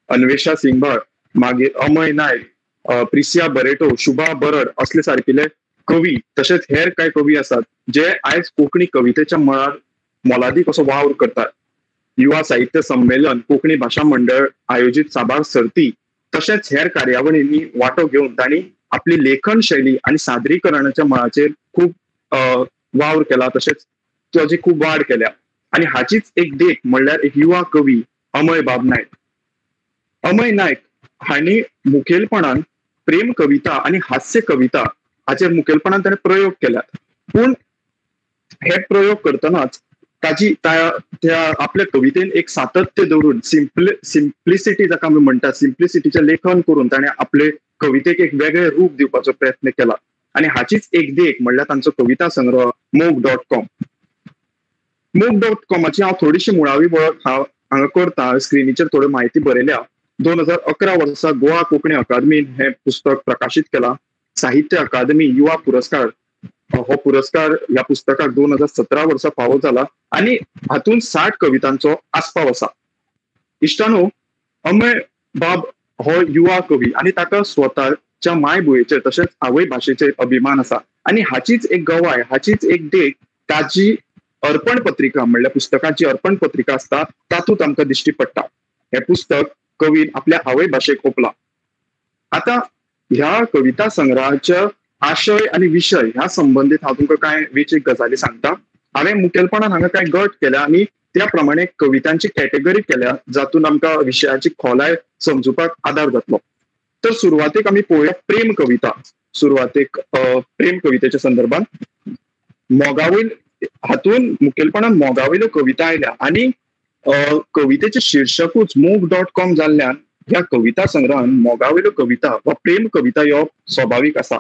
अन्वेषा सिंगबाळ, मागीर अमय नायक, प्रिसिया बरेटो, शुभा बरड असले सारकिले कवी तशेंच हेर कांय कवी आसात जे आयज कोंकणी कवितेच्या मळार मोलादीक असो वावर करतात. युवा साहित्य संमेलन, कोंकणी भाशा मंडळ आयोजीत साबार सर्ती तशेंच हेर कार्यावळींनी वांटो घेवन तांणी आपली लेखन शैली आनी सादरीकरणाच्या मळाचेर खूब वावर केला, तशेंच ताची खूब वाड केल्या. आनी हाचीच एक देख म्हणल्यार एक युवा कवी अमय बाब नायक. अमय नायक हांणी मुखेलपणान प्रेम कविता आनी हास्य कविता हाचेर मुखेलपणान ताणें प्रयोग केल्यात. पूण हे प्रयोग करतनाच ताची त्या आपल्या कवितेन एक सातत्य दवरून सिम्प्लिसिटी जाका आमी म्हणटा, सिम्प्लिसिटीचें लेखन करून ताणें आपले कवितेक एक वेगळें रूप दिवपाचो प्रयत्न केला. आनी हाचीच एक देख म्हणल्यार तांचो कविता संग्रह मोग डॉट कॉम. मोग डॉट कॉमाची हांव थोडीशी मुळावी वळख हांव हांगा करता. स्क्रिनीचेर थोडी म्हायती बरयल्या. 2011 वर्सा गोवा कोंकणी अकादमीन हें पुस्तक प्रकाशीत केलां. साहित्य अकादमी युवा पुरस्कार हो पुरस्कार ह्या पुस्तकाक 2017 वर्सा फावो जाला आनी हातूंत 60 कवितांचो आस्पाव आसा. इश्टानो, अमय बाब हो युवा कवी आनी ताका स्वताच्या मायभुंयेचेर तशेंच आवय भाशेचेर अभिमान आसा आनी हाचीच एक गवाय, हाचीच एक देख ताची अर्पण पत्रिका म्हणल्यार पुस्तकाची अर्पण पत्रिका आसता तातूंत आमकां दिश्टी पडटा. हें पुस्तक कवीन आपल्या आवय भाशेक ओंपलां. आतां ह्या कविता संग्रहाच्या आशय आनी विशय ह्या संबंदीत हांव तुमकां कांय वेंचीक गजाली सांगता. हांवें मुखेलपणान हांगा कांय गट केल्या आनी त्या प्रमाणे कवितांची कॅटेगरी केल्या जातून आमकां विशयाची खोलाय समजुपाक आदार जातलो. तर सुरवातेक आमी पळोवया प्रेम कविता. सुरवातेक प्रेम कवितेच्या संदर्भात मोगावयल, हातून मुखेलपणान मोगावयल्यो कविता आयल्या आनी कवितेचें शिर्शकूच मोग डॉट कॉम जाल्ल्यान ह्या कविता संग्रहान मोगावयल्यो कविता वा प्रेम कविता येवप स्वाभावीक आसा.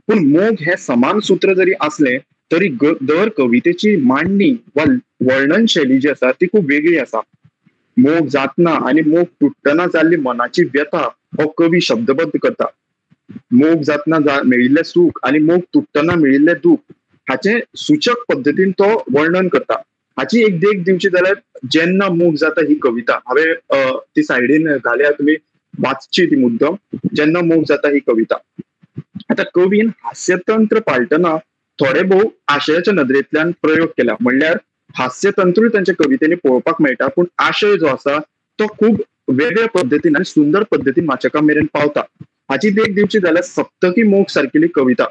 पूण मोग हे समान सूत्र जरी आसलें तरी दर कवितेची मांडणी वा वर्णन शैली जी आसा ती खूब वेगळी आसा. मोग जातना आनी मोग तुटतना जाल्ली मनाची व्यथा हो कवी शब्दबद्ध करता. मोग जातना मेळिल्लें सूख आनी मोग तुटतना मेळिल्लें दूख हाचें सूचक पद्दतीन तो वर्णन करता. हाची एक देख दिवची जाल्यार जेन्ना मोग जाता ही कविता हांवें ती सायडीन घाल्या, तुमी वाचची ती मुद्दम. जेन्ना मोग जाता ही कविता. आतां कवीन हास्यतंत्र पाळटना थोडे भोव आशयाच्या नदरेंतल्यान प्रयोग केला. म्हणल्यार हास्यतंत्रूय तांच्या कवितेनी पळोवपाक मेळटा, पूण आशय जो आसा तो खूब वेगळ्या पद्दतीन आनी सुंदर पद्दतीन वाचकां मेरेन पावता. हाची देख दिवची जाल्यार सप्तकी मोग सारकेली कविता.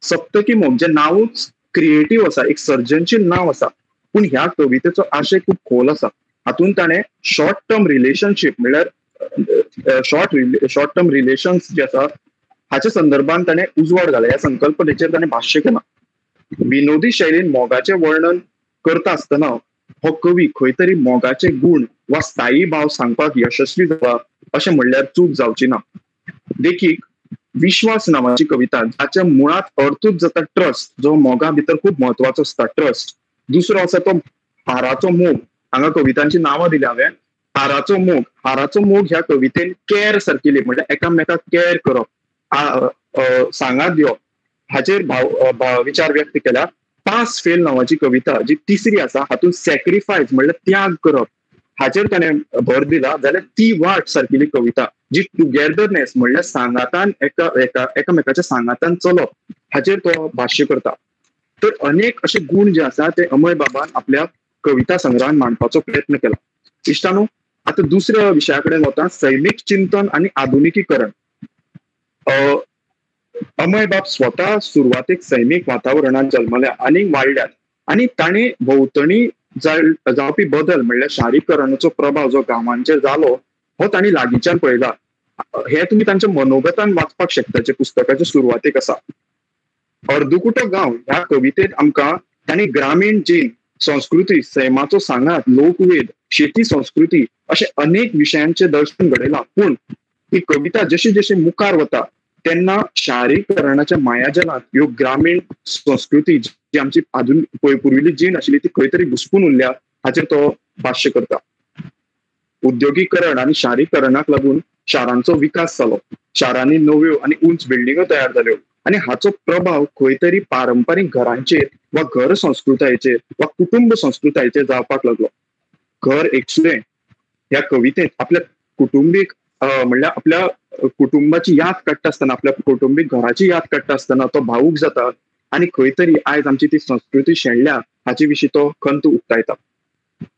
सप्तकी मोग जें नांवूच क्रिएटीव आसा, एक सर्जनशील नांव आसा, पूण ह्या कवितेचो आशय खूब खोल आसा. हातूंत ताणें शॉर्ट टर्म रिलेशनशीप म्हणल्यार शॉर्ट टर्म रिलेशन्स जे आसा हाच्या संदर्भात ताणें उजवाड घाला. ह्या संकल्पनेचेर ताणें भाश्य केलां. विनोदी शैलीन मोगाचें वर्णन करता आसतना हो कवी खंय तरी मोगाचे गुण वा स्थायी भाव सांगपाक यशस्वी जाला अशें म्हणल्यार चूक जावची ना. देखीक विश्वास नांवाची कविता जाच्या मुळांत अर्थूच जाता ट्रस्ट, जो मोगा भितर खूब म्हत्वाचो आसता ट्रस्ट. दुसरो आसा तो हाराचो मोग. हांगा कवितांची नांवां दिल्या हांवें. हाराचो मोग, हाराचो मोग ह्या कवितेन कॅर सारकिली म्हणल्यार एकामेकाक कॅर करप, सांगात दिवप हाचेर भाव विचार व्यक्त केला. पास फेल नांवाची कविता जी तिसरी आसा हातूंत सॅक्रिफायस म्हणल्यार त्याग करप हाचेर ताणें भर दिला. जाल्यार ती वाट सारकिली कविता जी टुगेदरनेस म्हणल्यार सांगातान एकामेकाच्या सांगातान चलप हाचेर तो भाश्य करता. तर अनेक अशे गुण जे आसा ते अमय बाबान आपल्या कविता संग्रहान मांडपाचो प्रयत्न केला. इश्टानो, आतां दुसऱ्या विशया कडेन वता, सैमीक चिंतन आनी आधुनिकीकरण. अमय बाब स्वता सुरवातेक सैमीक वातावरणांत जल्मल्या आनी वाडल्यात आनी ताणें भोंवतणी जावपी बदल म्हणल्यार शारीकरणाचो प्रभाव जो गांवांचेर जालो हो तांणी लागींच्यान पळयला. हे तुमी तांच्या मनोगतान वाचपाक शकता जे पुस्तकाच्या सुरवातेक आसा. अर्दकुटो गांव ह्या कवितेत आमकां तांणी ग्रामीण जीण, संस्कृती, सैमाचो सांगात, लोकवेद, शेती संस्कृती अशे अनेक विशयांचे दर्शन घडयलां. पूण ही कविता जशी जशी मुखार वता तेन्ना शारीकरणाच्या मायाजालांत ह्यो ग्रामीण संस्कृती जी आमची आधुनिक पुर्विल्ली जीण आशिल्ली ती खंय तरी घुसपून उरल्या हाचेर तो भाश्य करता. उद्योगीकरण आनी शारीकरणाक लागून शारांचो विकास जालो, शारांनी नव्यो आनी उंच बिल्डिंगो तयार जाल्यो आनी हाचो प्रभाव खंय तरी पारंपारीक घरांचेर वा घर संस्कृतायेचेर वा कुटुंब संस्कृतायेचेर जावपाक लागलो. घर एकसुरें ह्या कवितेंत आपल्या कुटुंबीक म्हणल्यार आपल्या कुटुंबाची याद काडटा आसतना, आपल्या कुटुंबीक घराची याद काडटा आसतना तो भावूक जाता आनी खंय तरी आयज आमची ती संस्कृती शेणल्या हाचे विशीं तो खंत उक्तायता.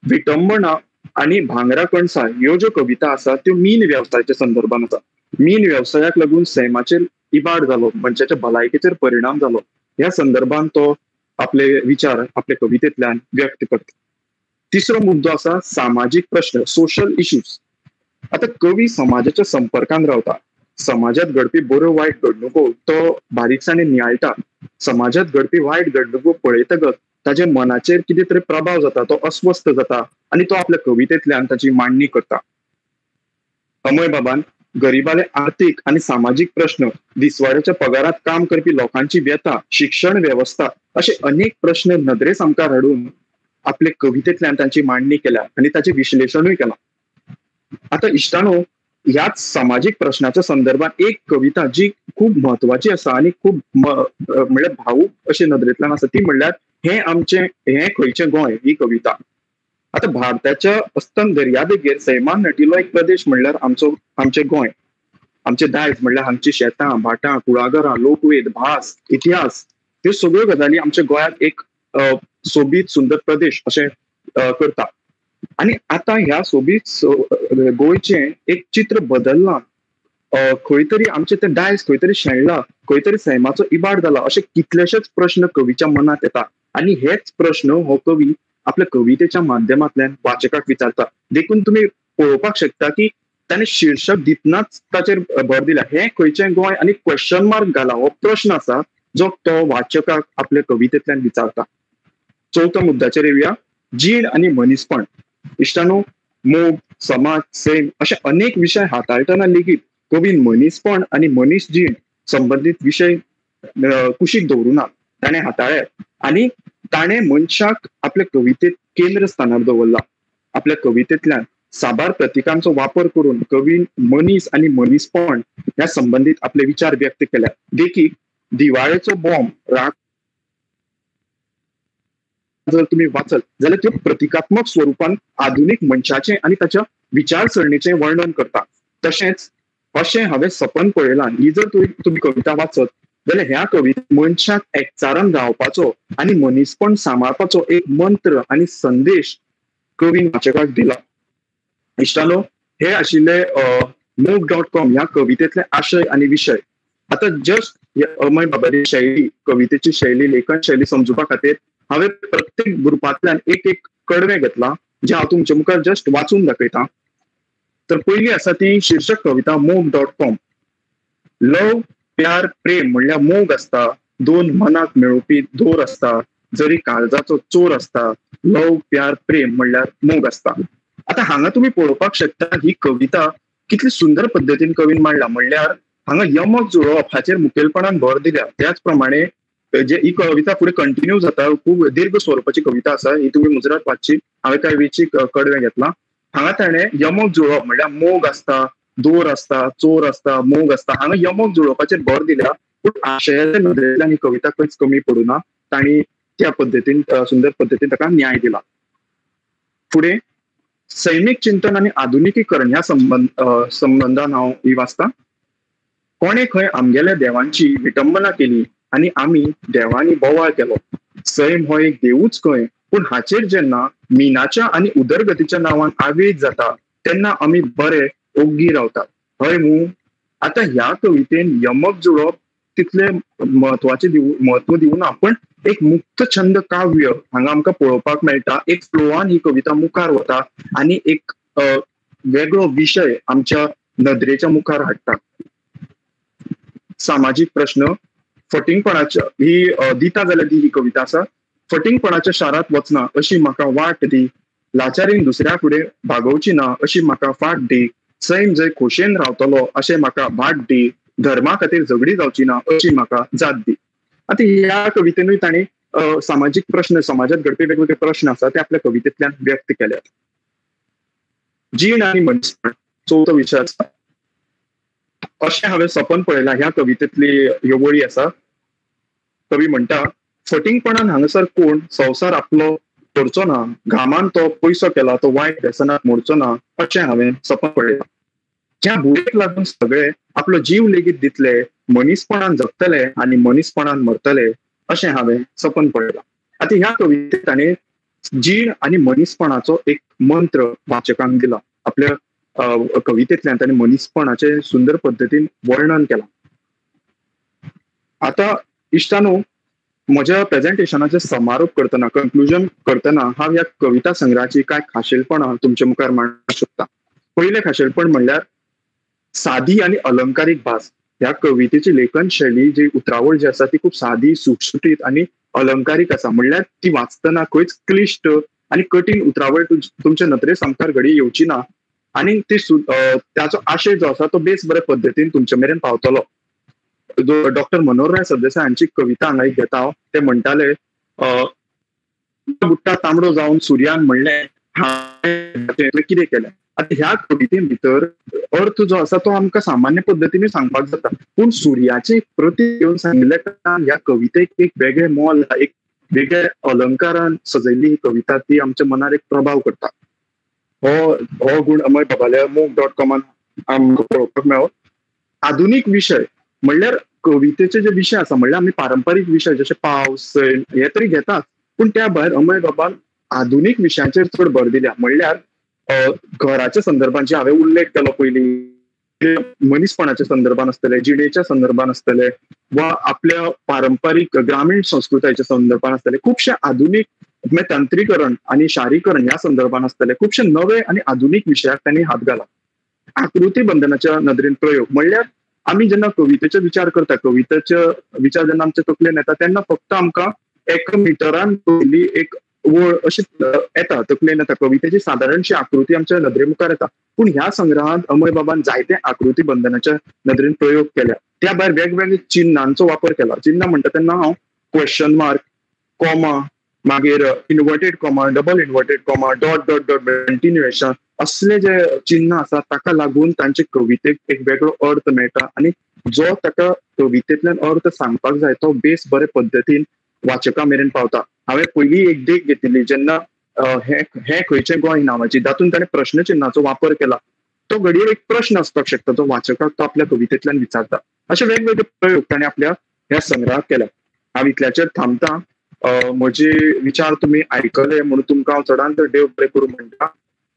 विटंबणा आनी भांगरा कणसां ह्यो ज्यो कविता आसा त्यो मीन वेवसायाच्या संदर्भान आसा. मीन वेवसायाक लागून सैमाचेर इबाड जालो, मनशाच्या भलायकेचेर परिणाम जालो, ह्या संदर्भान तो आपले विचार आपले कवितेंतल्यान व्यक्त करता. तिसरो मुद्दो आसा सामाजीक प्रश्न, सोशल इश्यूज. आतां कवी समाजाच्या संपर्कान रावता, समाजात घडपी बऱ्यो वायट घडणुको तो बारीकसाणेन नियाळटा. समाजात घडपी वायट घडणुको पळयतकच ताच्या मनाचेर कितें तरी प्रभाव जाता, तो अस्वस्थ जाता आनी तो आपल्या कवितेंतल्यान ताची मांडणी करता. अमय बाबान गरिबाले आर्थीक आनी सामाजीक प्रश्न, दिसवाड्याच्या पगारांत काम करपी लोकांची व्यथा, शिक्षण वेवस्था अशे अनेक प्रश्न नदरे सामकार हाडून आपले कवितेंतल्यान तांची मांडणी केल्या आनी ताचें विश्लेशणूय केलां. आतां इश्टानो, ह्याच सामाजीक प्रश्नाच्या संदर्भात एक कविता जी खूब म्हत्वाची आसा आनी खूब म्हणल्यार भावूक अशे नदरेंतल्यान आसा ती म्हणल्यार हें आमचें हें खंयचें गोंय ही कविता. आतां भारताच्या अस्तंत दर्यादेगेर सैमान नटिल्लो एक प्रदेश म्हणल्यार आमचो आमचें गोंय. आमचें दायज म्हणल्यार हांगची शेतां, भाटां, कुळागरां, लोकवेद, भास, इतिहास ह्यो सगळ्यो गजाली आमच्या गोंयाक एक सोबीत सुंदर प्रदेश अशें करता. आनी आतां ह्या सोबीत गोंयचें एक चित्र बदल्लां, खंय तरी आमचें तें दायज खंय तरी शेणलां, खंय तरी सैमाचो इबाड जाला अशे कितलेशेच प्रश्न कवीच्या मनांत येता आनी हेच प्रश्न हो कवी आपल्या कवितेच्या माध्यमांतल्यान वाचकाक विचारता. देखून तुमी पळोवपाक शकता की ताणें शिर्शक दितनाच ताचेर भर दिला, हें खंयचें गोंय आनी क्वेश्चन मार्क घाला, हो प्रश्न आसा जो तो वाचकाक आपल्या कवितेंतल्यान विचारता. चवथ्या मुद्द्याचेर येवया, जीण आनी मनीसपण. इश्टानो, मोग, समाज, सैम अशे अनेक विशय हाताळटना लेगीत कवीन मनीसपण आनी मनीस जीण संबंदीत विशय कुशीक दवरूना, ताणें हाताळ्ळे आनी ताणें मनशाक आपल्या कवितेंत केंद्र स्थानार दवरला. आपल्या कवितेंतल्यान साबार प्रतिकांचो वापर करून कवीन मनीस आनी मनीसपण ह्या संबंदीत आपले विचार व्यक्त केल्या. देखीक दिवाळेचो बॉम्ब राग जर तुम्ही वाचत जाल्यार त्यो प्रतिकात्मक स्वरूपान आधुनीक मनशाचें आनी ताच्या विचारसरणीचें वर्णन करता. तशेंच अशें हांवें सपन पळयलां ही जर तुमी कविता वाचत जाल्यार ह्या कवितेंत मनशाक एकचारान रावपाचो आनी मनीसपण सांबाळपाचो एक मंत्र आनी संदेश कवीन वाचकाक दिला. इश्टानो, हे आशिल्ले मोग.com ह्या कवितेंतले आशय आनी विशय. आतां जस्ट अमय बाबाची शैली, कवितेची शैली, लेखन शैली समजुपा खातीर हांवें प्रत्येक ग्रुपांतल्यान एक एक कडवें घेतलां जें हांव तुमचे मुखार जस्ट वाचून दाखयतां. तर पयली आसा ती शिर्शक कविता मोग.com. लव, प्यार, प्रेम म्हणल्यार मोग आसता, दोन मनाक मेळोवपी दोर आसता, जरी काळजाचो चोर आसता, लव, प्यार, प्रेम म्हणल्यार मोग आसता. आतां हांगा तुमी पळोवपाक शकता ही कविता कितली सुंदर पद्दतीन कवीन मांडला. म्हणल्यार हांगा यमक जुळोवप हाचेर मुखेलपणान भर दिल्या. त्याच प्रमाणे जे ही कविता फुडें कंटिन्यू जाता, खूब दीर्घ स्वरुपाची कविता आसा, ही तुमी मुजरत वाचची. हांवें कांय वेंचीक कडवें घेतलां. हांगा ताणें यमक जुळोवप म्हणल्यार मोग आसता, दोर आसता, चोर आसता, मोग आसता, हांगा यमक जुळोवपाचेर भर दिल्या. पूण आशयाच्या नदरेंतल्यान ही कविता खंयच कमी पडूना, तांणी त्या पद्दतीन सुंदर पद्दतीन ताका न्याय दिला. फुडें सैमीक चिंतन आनी आधुनिकीकरण ह्या संबंदान हांव ही वाचता. कोणे खंय आमगेल्या देवांची विटंबना केली आनी आमी देवांनी बोवाळ केलो. सैम हो एक देवूच खंय, पूण हाचेर जेन्ना मिनाच्या आनी उदरगतीच्या नांवान आवेग जाता तेन्ना आमी बरे ओग्गी रावतात, हय मू? आतां ह्या कवितेन यमक जुळप तितले म्हत्वाचे म्हत्व दिवना, पण एक मुक्त छंद काव्य हांगा आमकां पळोवपाक मेळटा. एक फ्लोआन ही कविता मुखार वता आनी एक वेगळो विशय आमच्या नदरेच्या मुखार हाडटा. सामाजीक प्रश्न, फटींगपणाच्या ही दिता जाल्यार दी ही कविता आसा. फटींगपणाच्या शारांत वचना अशी म्हाका वाट दी, लाचारीन दुसऱ्या फुडें भागोवची ना अशी म्हाका फाट दी, सैम जंय खोशेन रावतलो अशें म्हाका भाट दी, धर्मा खातीर झगडी जावची ना अशी म्हाका जात दी. आतां ह्या कवितेनूय तांणी सामाजीक प्रश्न, समाजात घडपी वेगवेगळे प्रश्न आसा ते आपल्या कवितेंतल्यान व्यक्त केल्यात. जीण आनी मनीसपण चवथो विशय आसा. अशें हांवें सपन पळयलां ह्या कवितेंतली ह्यो वळी आसा. कवी म्हणटा, फटींगपणान हांगासर कोण संवसार आपलो करचो ना, घामान तो पयसो केला तो वायट व्यसनाक मोडचो ना अशें हांवें सपन पळयलां. ज्या भुकेक लागून सगळे आपलो जीव लेगीत दितले, मनीसपणान जगतले आनी मनीसपणान मरतले अशें हांवें सपन पळयलां. आतां ह्या कवितेंत ताणें जीण आनी मनीसपणाचो एक मंत्र वाचकांक दिला. आपल्या कवितेंतल्यान ताणें मनीसपणाचें सुंदर पद्दतीन वर्णन केलां. आतां इश्टानो, म्हज्या प्रेजेंटेशनाचें समारोप करतना, कंक्लुजन करतना हांव ह्या कविता संग्रहाची कांय खाशेलपणां तुमचे मुखार मांडूंक सोदता. पयलें खाशेलपण म्हणल्यार सादी आनी अलंकारीक भास. ह्या कवितेची लेखन शैली जी उतरावळ जी आसा ती खूब सादी, सुटसुटीत आनी अलंकारीक आसा. म्हणल्यार ती वाचतना खंयच क्लिश्ट आनी कठीण उतरावळ तुमच्या नदरे सामकार घडये येवची ना आनी ती ताचो आशय जो आसा तो बेस बरे पद्दतीन तुमचे मेरेन पावतलो. डॉक्टर मनोहरराय सरदेसाय हांची कविता हांगा एक घेता हांव. ते म्हणटाले, बुट्टा तांबडो जावन सुर्यान म्हणलें हांवें कितें केलें. आतां ह्या कविते भितर अर्थ जो आसा तो आमकां सामान्य पद्दतीन सांगपाक जाता, पूण सुर्याचे प्रतीक घेवन सांगिल्ल्या कारणान ह्या कवितेक एक वेगळें मोल, एक वेगळ्या अलंकारान सजयल्ली ही कविता ती आमच्या मनार एक प्रभाव करता. हो गुण अमय बाबाल्या मोग.कॉमान आमकां पळोवपाक मेळ्ळो. आधुनीक विशय म्हणल्यार कवितेचे जे विशय आसा, म्हणल्यार आमी पारंपारीक विशय जशे पावस, सैम हे तरी घेतात, पूण त्या भायर अमय बाबान आधुनीक विशयांचेर चड भर दिल्या. म्हणल्यार घराच्या संदर्भान जे हांवें उल्लेख केलो पयलीं, मनीसपणाच्या संदर्भान आसतले, जिणेच्या संदर्भान आसतले वा आपल्या पारंपारीक ग्रामीण संस्कृतायेच्या संदर्भान आसतले, खुबशे आधुनीक तंत्रीकरण आनी शारीकरण ह्या संदर्भान आसतले, खुबशे नवे आनी आधुनीक विशयाक तांणी हात घाला. आकृती बंधनाच्या नदरेन प्रयोग म्हणल्यार आमी जेन्ना कवितेचो विचार करता, कवितेचो विचार जेन्ना आमच्या तकलेन येता तेन्ना फक्त आमकां एका मिटरान पयली एक वळ अशी येता, तकलेन येता, कवितेची सादारणशी आकृती आमच्या नदरे मुखार येता. पूण ह्या संग्रहांत अमय बाबान जायते आकृती बंधनाच्या नदरेन प्रयोग केल्या. त्या भायर वेगवेगळे चिन्हांचो वापर केला. चिन्हां म्हणटा तेन्ना हांव क्वेश्चन मार्क, कॉमा, मागीर inverted comma, double inverted comma, dot dot dot, continuation असले जे चिन्ह आसा ताका लागून तांचे कवितेक एक वेगळो अर्थ मेळटा आनी जो ताका कवितेंतल्यान अर्थ सांगपाक जाय तो बेस बरे पद्दतीन वाचका मेरेन पावता. हांवें पयली एक देख घेतिल्ली जेन्ना हें खंयचें गोंय नांवाची, तातूंत ताणें प्रश्नचिन्हाचो वापर केला. तो घडये एक प्रश्न आसपाक शकता जो वाचकाक तो आपल्या कवितेंतल्यान विचारता. अशे वेगवेगळे प्रयोग ताणें आपल्या ह्या संग्रहाक केल्या. हांव इतल्याचेर थांबता. म्हजे विचार तुमी आयकले म्हणून तुमकां हांव चडांत चड देव बरें करूं म्हणटा.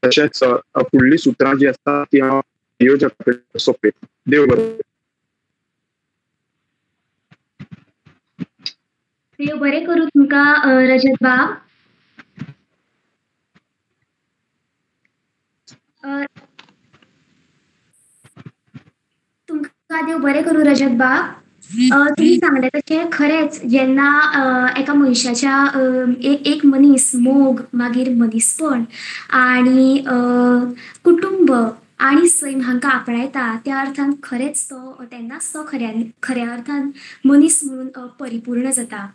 तशेंच फुडली सुत्रां जी आसता ती हांव नियोजका कडेन सोंपयतां. देव बरें. देव बरें करूं तुमकां रजत बाब. तुमकां देव बरें करूं रजत बाब. तुमी सांगलें तशें खरेंच जेन्ना एका मनशाच्या एक मनीस मोग, मागीर मनीसपण आनी कुटुंब आनी सैम हांकां आपणायता त्या अर्थान खरेंच तो तेन्नाच तो खऱ्या अर्थान मनीस म्हणून परिपूर्ण जाता.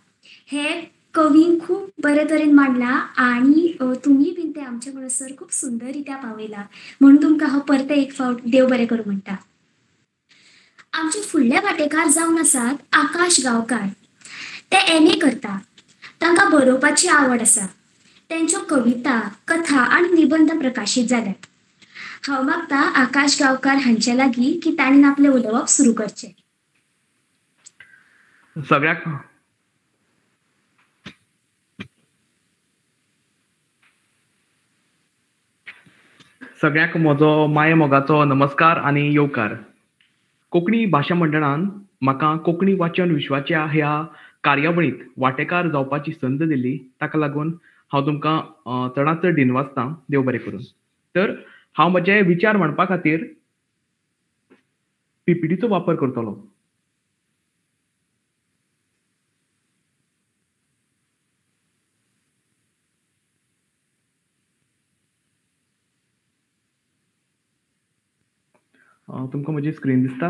हे कवीन खूब बरे तरेन मांडला आनी तुमी बीन ते आमचे म्हणसर खूब सुंदर रित्या पावयला म्हणून तुमकां हांव परते एक फावट देव बरें करूं म्हणटा. आमचे फुडले वाटेकार जावन आसात आकाश गांवकार. ते एम ए करता. तांकां बरोवपाची आवड आसा. तेंच्यो कविता, कथा आनी निबंध प्रकाशीत जाल्यात. हांव मागता आकाश गांवकार हांचे लागीं की तांणी आपलें उलोवप सुरू करचें. सगळ्याक सगळ्यांक म्हजो माये मोगाचो नमस्कार आनी येवकार. कोंकणी भाशा मंडळान म्हाका कोंकणी वाचन विश्वाच्या ह्या कार्यावळींत वांटेकार जावपाची संद दिली, ताका लागून हांव तुमकां चडांत चड दिनवासतां. देव बरें करूं. तर हांव म्हजे विचार मांडपा खातीर पीपीटीचो वापर करतलो. तुमकां म्हजी स्क्रीन दिसता?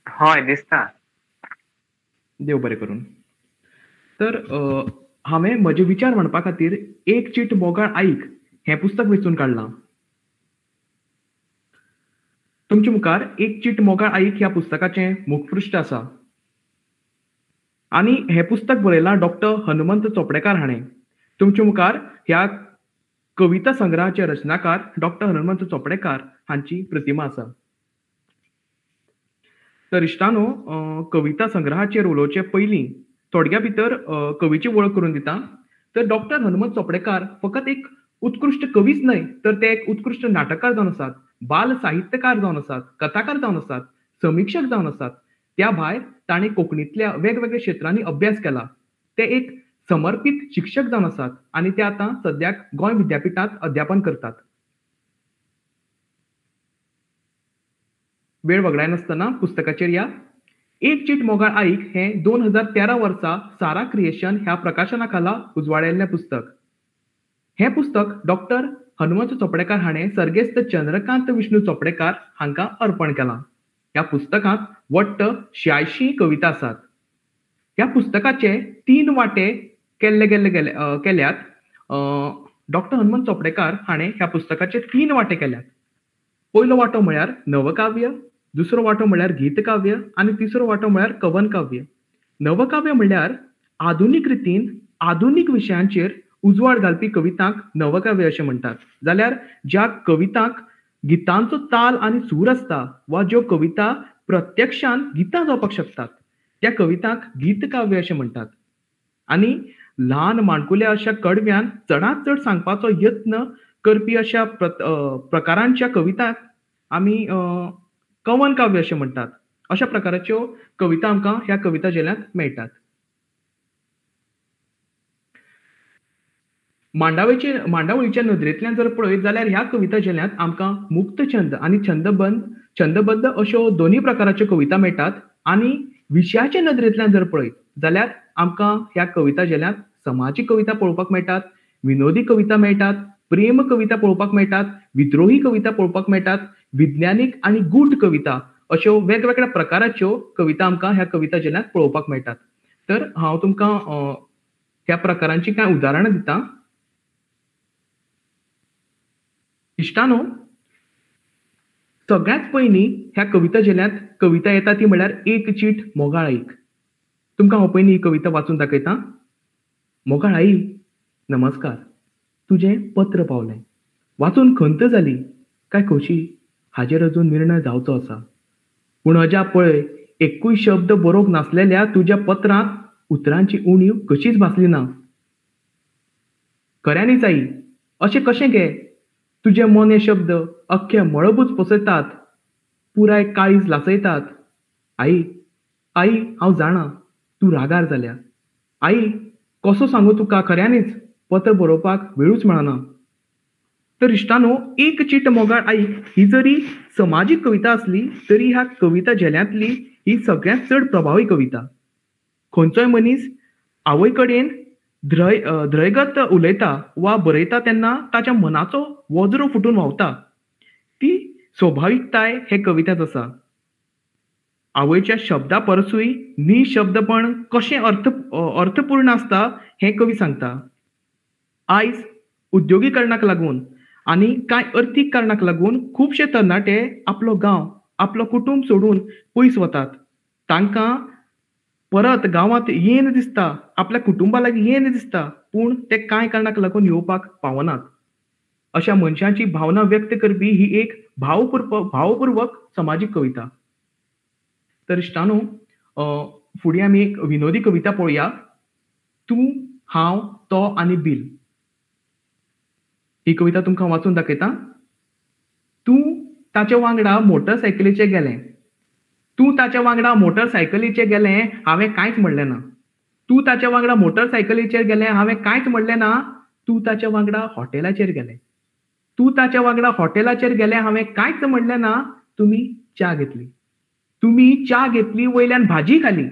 हय, दिसता. देव बरें करून. तर हांवें म्हजे विचार मांडपा खातीर एक चीट मोगाळ आईक हें पुस्तक वेंचून काडलां. तुमचे मुखार एक चीट मोगाळ आईक ह्या पुस्तकाचें मुखपृश्ठ आसा आनी हें पुस्तक बरयलां डॉक्टर हनुमंत चोपडेकार हाणें. तुमचे मुखार ह्या कविता संग्रहाचे रचनाकार डॉक्टर हनुमंत चोपडेकार हांची प्रतिमा आसा. तर इश्टानो, कविता संग्रहाचेर उलोवचे पयलीं थोडक्या भितर कवीची वळख करून दिता. तर डॉक्टर हनुमंत चोपडेकार फकत एक उत्कृश्ट कवीच न्हय, तर ते एक उत्कृश्ट नाटककार जावन आसात, बाल साहित्यकार जावन आसात, कथाकार जावन आसात, समिक्षक जावन आसात. त्या भायर ताणें कोंकणींतल्या वेगवेगळ्या क्षेत्रांनी अभ्यास केला. ते एक समर्पीत शिक्षक जावन आसात आनी ते आतां सद्याक गोंय विद्यापिठांत अध्यापन करतात. वेळ वगडायनासतना पुस्तकाचेर या. एक चीट मोगाळ आईक हें 2013 वर्सा सारा क्रिएशन ह्या प्रकाशना खाला उजवाडायल्लें पुस्तक. हें पुस्तक डॉक्टर हनुमंत चोपडेकार हाणें सर्गेस्त चंद्रकांत विष्णू चोपडेकार हांकां अर्पण केलां. ह्या पुस्तकांत वट्ट 86 कविता आसात. ह्या पुस्तकाचे 3 वांटे केल्ले गेल्ले केल्यात. डॉक्टर हनुमंत चोपडेकार हाणें ह्या पुस्तकाचे 3 वांटे केल्यात. पयलो वांटो म्हळ्यार नवकाव्य, दुसरो वांटो म्हळ्यार गीतकाव्य आनी तिसरो वांटो म्हळ्यार कवनकाव्य. नवकाव्य म्हळ्यार आधुनीक रितीन आधुनीक विशयांचेर उजवाड घालपी कवितांक नवकाव्य अशें म्हणटात. जाल्यार ज्या कवितांक गितांचो ताल आनी सूर आसता वा ज्यो कविता प्रत्यक्षान गितां जावपाक शकतात त्या कवितांक गीतकाव्य अशें म्हणटात. आनी ल्हान माणकुल्या अशा कडव्यान चडांत चड सांगपाचो यत्न करपी अशा प्रकारांच्या कवितांक आमी कवन काव्य अशें म्हणटात. अशा प्रकाराच्यो कविता आमकां ह्या कविता झेल्यांत मेळटात. मांडावळीच्या नदरेंतल्यान जर पळयत जाल्यार ह्या कविता झेल्यांत आमकां मुक्त छंद आनी छंदबद्ध अश्यो दोनूय प्रकाराच्यो कविता मेळटात. आनी विशयाच्या नदरेंतल्यान जर पळयत जाल्यार आमकां ह्या कविता झेल्यांत समाजीक कविता पळोवपाक मेळटात, विनोदी कविता मेळटात, प्रेम कविता पळोवपाक मेळटात, विद्रोही कविता पळोवपाक मेळटात, विज्ञानीक आनी गूढ कविता अश्यो वेगवेगळ्या प्रकाराच्यो कविता आमकां ह्या कविता झेल्यांत पळोवपाक मेळटात. तर हांव तुमकां ह्या प्रकारांची कांय उदाहरणां दितां. इश्टानो, सगळ्यांत पयलीं ह्या कविता झेल्यांत कविता येता ती म्हळ्यार एक चीट मोगाळ आईक. तुमकां हांव पयलीं ही कविता वाचून दाखयतां. मोगाळ आई, नमस्कार. तुजें पत्र पावलें, वाचून खंत जाली काय खोशी हाजेर अजून निर्णय जावचो आसा. पूण अजा पळय, एकूय शब्द बरोवंक नासलेल्या तुज्या पत्रांत उतरांची उणीव कशीच भासली ना. खऱ्यांनीच आई, अशें कशें गे? तुजे मोने शब्द अख्खे मळबूच पोसयतात, पुराय काळीज लासयतात. आई, आई, हांव जाणा तूं रागार जाल्या. आई, कसो सांगू तुका, खऱ्यांनीच पत्र बरोवपाक वेळूच मेळना. तर इश्टानो, एक चीट मोगाळ आई ही जरी समाजीक कविता आसली तरी ह्या कविता झेल्यांतली ही सगळ्यांत चड प्रभावी कविता. खंयचोय मनीस आवय कडेन ध्रयगत उलयता वा बरयता तेन्ना ताच्या मनाचो वज्रो फुटून व्हांवता. ती स्वभावीकताय हे कवितेंत आसा. आवयच्या शब्दा परसूय निशब्दपण कशें अर्थपूर्ण आसता हें कवी सांगता. आयज उद्योगीकरणाक लागून आनी कांय अर्थीक कारणाक लागून खुबशे तरणाटे आपलो गांव, आपलो कुटुंब सोडून पयस वतात. तांकां परत गांवांत येन दिसता, आपल्या कुटुंबा लागीं येन दिसता, पूण ते कांय कारणाक लागून येवपाक पावनात. अशा मनशांची भावना व्यक्त करपी ही एक भावपूर्वक समाजीक कविता. तर इश्टानो, फुडें आमी एक विनोदी कविता पळोवया, तूं, हांव, तो आनी बील. ही कविता तुमकां वाचून दाखयता. तूं ताच्या वांगडा मोटरसायकलीचेर गेलें, तूं ताच्या वांगडा मोटरसायकलीचेर गेलें, हांवें कांयच म्हणलें ना. तूं ताच्या वांगडा मोटरसायकलीचेर गेलें, हांवें कांयच म्हणलें ना. तूं ताच्या वांगडा हॉटेलाचेर गेलें, तूं ताच्या वांगडा हॉटेलाचेर गेलें, हांवें कांयच म्हणलें ना. तुमी च्या घेतली, तुमी च्या घेतली वयल्यान भाजी खाली,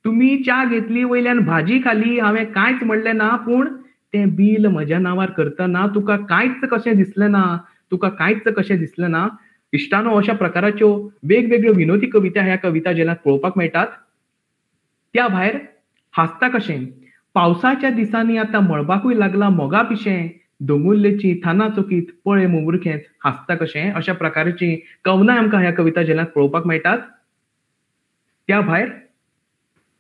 तुमी च्या घेतली वयल्यान भाजी खाली, हांवें कांयच म्हणलें ना. पूण तें बील म्हज्या नांवार करतना तुका कांयच कशें दिसलें ना, तुका कांयच कशें दिसलें ना. इश्टानो, अशा प्रकाराच्यो वेगवेगळ्यो विनोदी कविता ह्या कविता झेल्यांत पळोवपाक मेळटात. त्या भायर हांसता कशें, पावसाच्या दिसांनी आतां मळबाकूय लागला मोगा पिशें, दोंगुल्लेची थाना चुकीत पळय मुमुरखेंच हांसता कशें, अशा प्रकारची कवनां आमकां ह्या कविता झेल्यांत पळोवपाक मेळटात. त्या भायर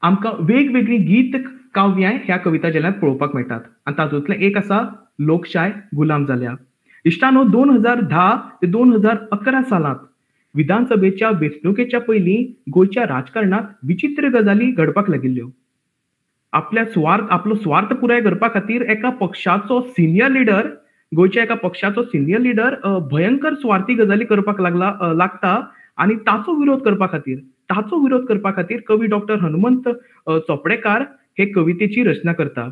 आमकां वेगवेगळीं गीत काव्यां ह्या कविता झेल्यांत पळोवपाक मेळटात आनी तातूंतलें एक आसा लोकशाय गुलाम जाल्या. इश्टानो, 2010 ते 2011 सालांत विधानसभेच्या वेंचणुकेच्या पयलीं गोंयच्या राजकारणांत विचित्र गजाली घडपाक लागिल्ल्यो. आपलो स्वार्थ पुराय करपा खातीर एका पक्षाचो सिनियर लिडर, गोंयच्या एका पक्षाचो सिनियर लिडर भयंकर स्वार्थी गजाली करपाक लागता आनी ताचो विरोध करपा खातीर कवी डॉक्टर हनुमंत चोपडेकार हे कवितेची रचना करता.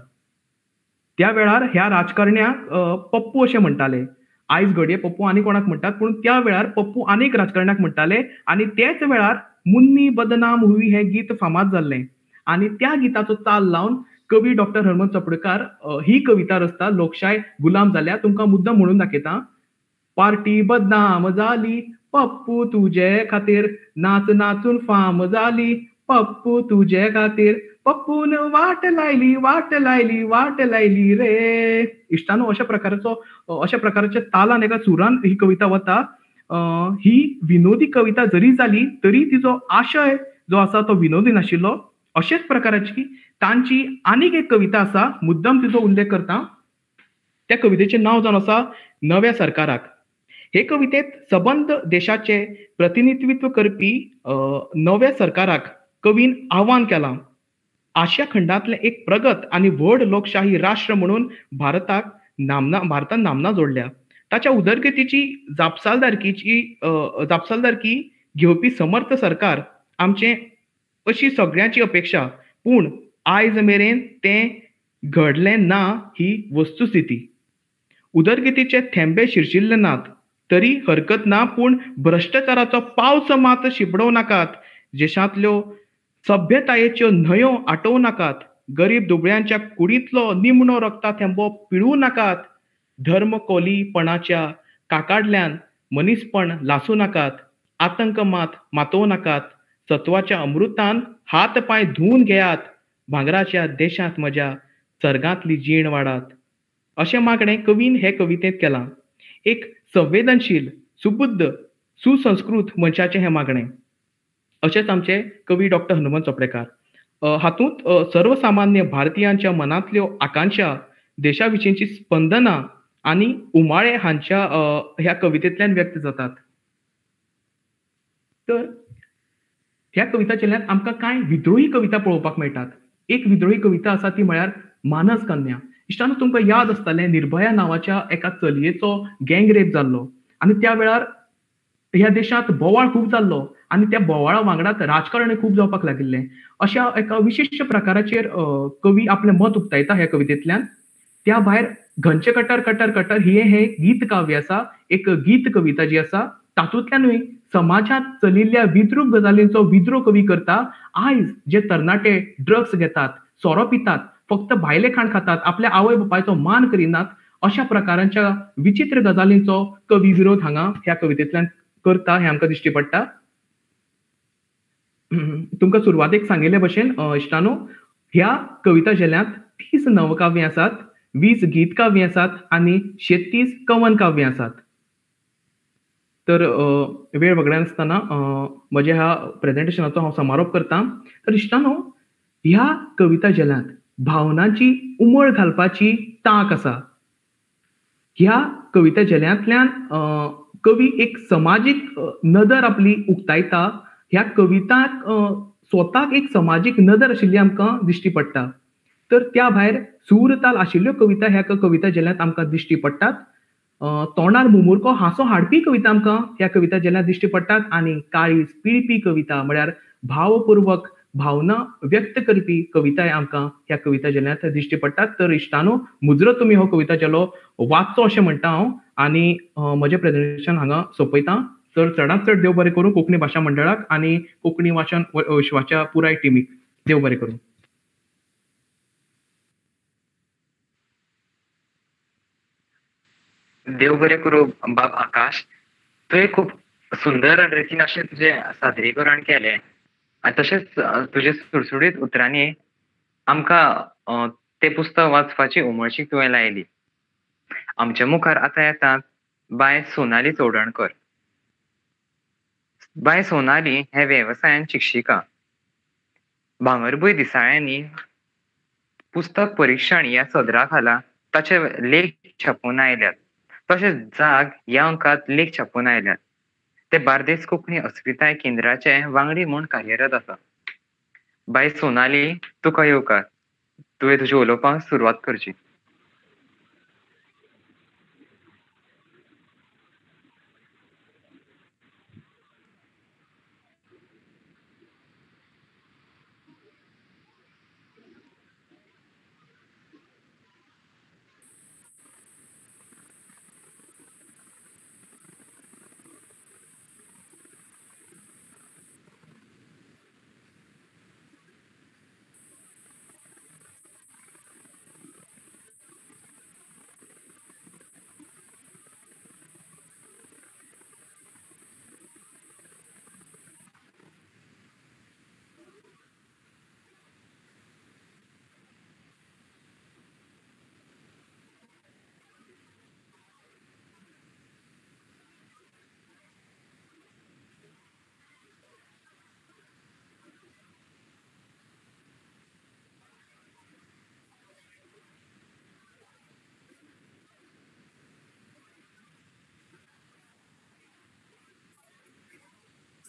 त्या वेळार ह्या राजकारण्याक पप्पू अशें म्हणटाले. आयज घडये पप्पू आनी कोणाक म्हणटात, पूण त्या वेळार पप्पू आनीक राजकारण्याक म्हणटाले. आनी त्याच वेळार मुन्नी बदनाम हुई हें गीत फामाद जाल्लें आनी त्या गिताचो ताल लावन कवी डॉक्टर हनुमंत चोपडेकार ही कविता रचता, लोकशाय गुलाम जाल्या. तुमकां मुद्दम म्हणून दाखयता. पार्टी बदनाम जाली पप्पू तुजे खातीर, नाच नाचून फाम जाली पप्पू तुजे खातीर, पप्पून वाट लायली वाट लायली वाट लायली रे. इश्टानो, अशा प्रकारच्या तालान एका सुरान ही कविता वता. ही विनोदी कविता जरी जाली तरी तिचो आशय जो आसा तो विनोदी नाशिल्लो. अशेच प्रकाराची तांची आनीक एक कविता आसा, मुद्दम तिचो उल्लेख करता. त्या कवितेचें नांव जावन आसा नव्या सरकाराक. हे कवितेंत सबंद देशाचे प्रतिनिधित्व करपी नव्या सरकाराक कवीन आव्हान केलां. आशिया खंडांतलें एक प्रगत आनी व्हड लोकशाही राष्ट्र म्हणून भारतान नामना जोडल्या. ताच्या उदरगतीची जापसालदारकी घेवपी समर्थ सरकार आमचें अशी सगळ्यांची अपेक्षा, पूण आयज मेरेन तें घडलें ना ही वस्तुस्थिती. उदरगतीचे थेंबे शिरशिल्ले नात तरी हरकत ना, पूण भ्रश्टाचाराचो पावस मात शिंपडोवं नाकात. देशांतल्यो सभ्यतायेच्यो न्हंयो आटोवं नाकात. गरीब दुबळ्यांच्या कुडींतलो निमणो रक्ता थेंबो पिळूं नाकात. धर्म कोलीपणाच्या काकाडल्यान मनीसपण लासूं नाकात. आतंक मात मातोवं नाकात. सत्वाच्या अमृतान हात पांय धुवून घेयात. भांगराच्या देशांत म्हज्या सर्गांतली जीण वाडात. अशें मागणें कवीन हे कवितेंत केलां. एक संवेदनशील, सुबुद्ध, सुसंस्कृत मनशाचें हें मागणें. अशेंच आमचे कवी डॉक्टर हनुमंत चोपडेकार. हातूंत सर्वसामान्य भारतीयांच्या मनांतल्यो आकांक्षा, देशा विशींची स्पंदना आनी उमाळे हांच्या ह्या कवितेंतल्यान व्यक्त जातात. तर ह्या कविता झेल्यांत आमकां कांय विद्रोही कविता पळोवपाक मेळटात. एक विद्रोही कविता आसा ती म्हळ्यार मानस कन्या. इश्टानो, तुमकां याद आसतलें निर्भया नांवाच्या एका चलयेचो गँग रेप जाल्लो आनी त्या वेळार ह्या देशांत बोवाळ खूब जाल्लो आनी त्या बोवाळा वांगडाच राजकारण खूब जावपाक लागिल्लें. अशा एका विशिश्ट प्रकाराचेर कवी आपलें मत उक्तायता ह्या कवितेंतल्यान. त्या भायर घनचे कटर कटर कटर हे हें गीत काव्य आसा, एक गीत कविता जी आसा तातूंतल्यानूय समाजांत चलिल्ल्या विद्रूप गजालींचो विद्रोह कवी करता. आयज जे तरणाटे ड्रग्स घेतात, सोरो पितात, फक्त भायलें खाण खातात, आपल्या आवय बापायचो मान करिनात, अशा प्रकारांच्या विचित्र गजालींचो कवी विरोध हांगा ह्या कवितेंतल्यान करता हें आमकां दिश्टी पडटा. तुमकां सुरवातेक सांगिल्ले भशेन इश्टानो, ह्या कविता झेल्यांत 30 नवकाव्यां आसात, 20 गीतकाव्यां आसात आनी 36 कवन काव्यां आसात. तर वेळ वगडायनासतना म्हज्या ह्या प्रेजेंटेशनाचो हांव समारोप करता. तर इश्टानो, ह्या कविता झेल्यांत भावनांची उमळ घालपाची तांक आसा. ह्या कविता झेल्यांतल्यान कवी एक समाजीक नदर आपली उक्तायता. ह्या कविताक स्वताक एक समाजीक नदर आशिल्ली आमकां दिश्टी पडटा. तर त्या भायर सूर ताल आशिल्ल्यो कविता ह्या कविता झेल्यांत आमकां दिश्टी पडटात. तोंडार मुमुरको हांसो हाडपी कविता आमकां ह्या कविता झेल्यांत दिश्टी पडटात आनी काळीज पिळपी कविता म्हळ्यार भावपूर्वक भावना व्यक्त करपी कविताय आमकां ह्या कविता झेल्यांत दिश्टी पडटात. तर इश्टानो, मुजरत तुमी हो कविता झेलो वाचचो अशें म्हणटा हांव आनी म्हजें प्रेजेंटेशन हांगा सोंपयता. तर चडांत चड देव बरें करूं कोंकणी भाशा मंडळाक आनी कोंकणी वाचन विश्वाच्या पुराय टिमीक. देव बरें करूं. देव बरें करूं बाब आकाश, तुवें खूब सुंदर रितीन अशें तुजें सादरीकरण केलें आनी तशेंच तुजे सुडसुडीत उतरांनी आमकां तें पुस्तक वाचपाची उमळशीक तुवें लायली. आमच्या मुखार आतां येतात बाय सोनाली चोडणकर. बाय सोनाली हे वेवसायान शिक्षिका. भांगरभूंय दिसाळ्यांनी पुस्तक परिक्षण ह्या सदरा खाला ताचे लेख छापून आयल्यात. तशेंच जाग ह्या अंकांत लेख छापून आयल्यात. ते बार्देस कोंकणी अस्मिताय केंद्राचे वांगडी म्हूण कार्यरत आसा. बाय सोनाली, तुका येवकार. तुवें तुज्या उलोवपाक सुरवात करची.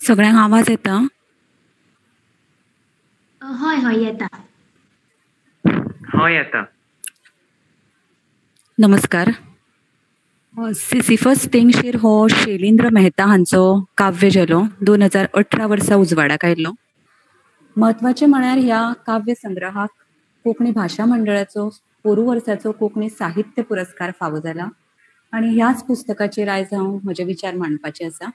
सगळ्यांक आवाज येता? हय हय येता. हय येता. नमस्कार. सिसिफस तेंगशेर हो शैलेंद्र मेहता हांचो काव्य झेलो 2018 वर्सा उजवाडाक आयिल्लो. म्हत्वाचें म्हळ्यार ह्या काव्य संग्रहाक कोंकणी भाशा मंडळाचो पोरू वर्साचो कोंकणी साहित्य पुरस्कार फावो जाला आनी ह्याच पुस्तकाचेर आयज हांव म्हजे विचार मांडपाचे आसा.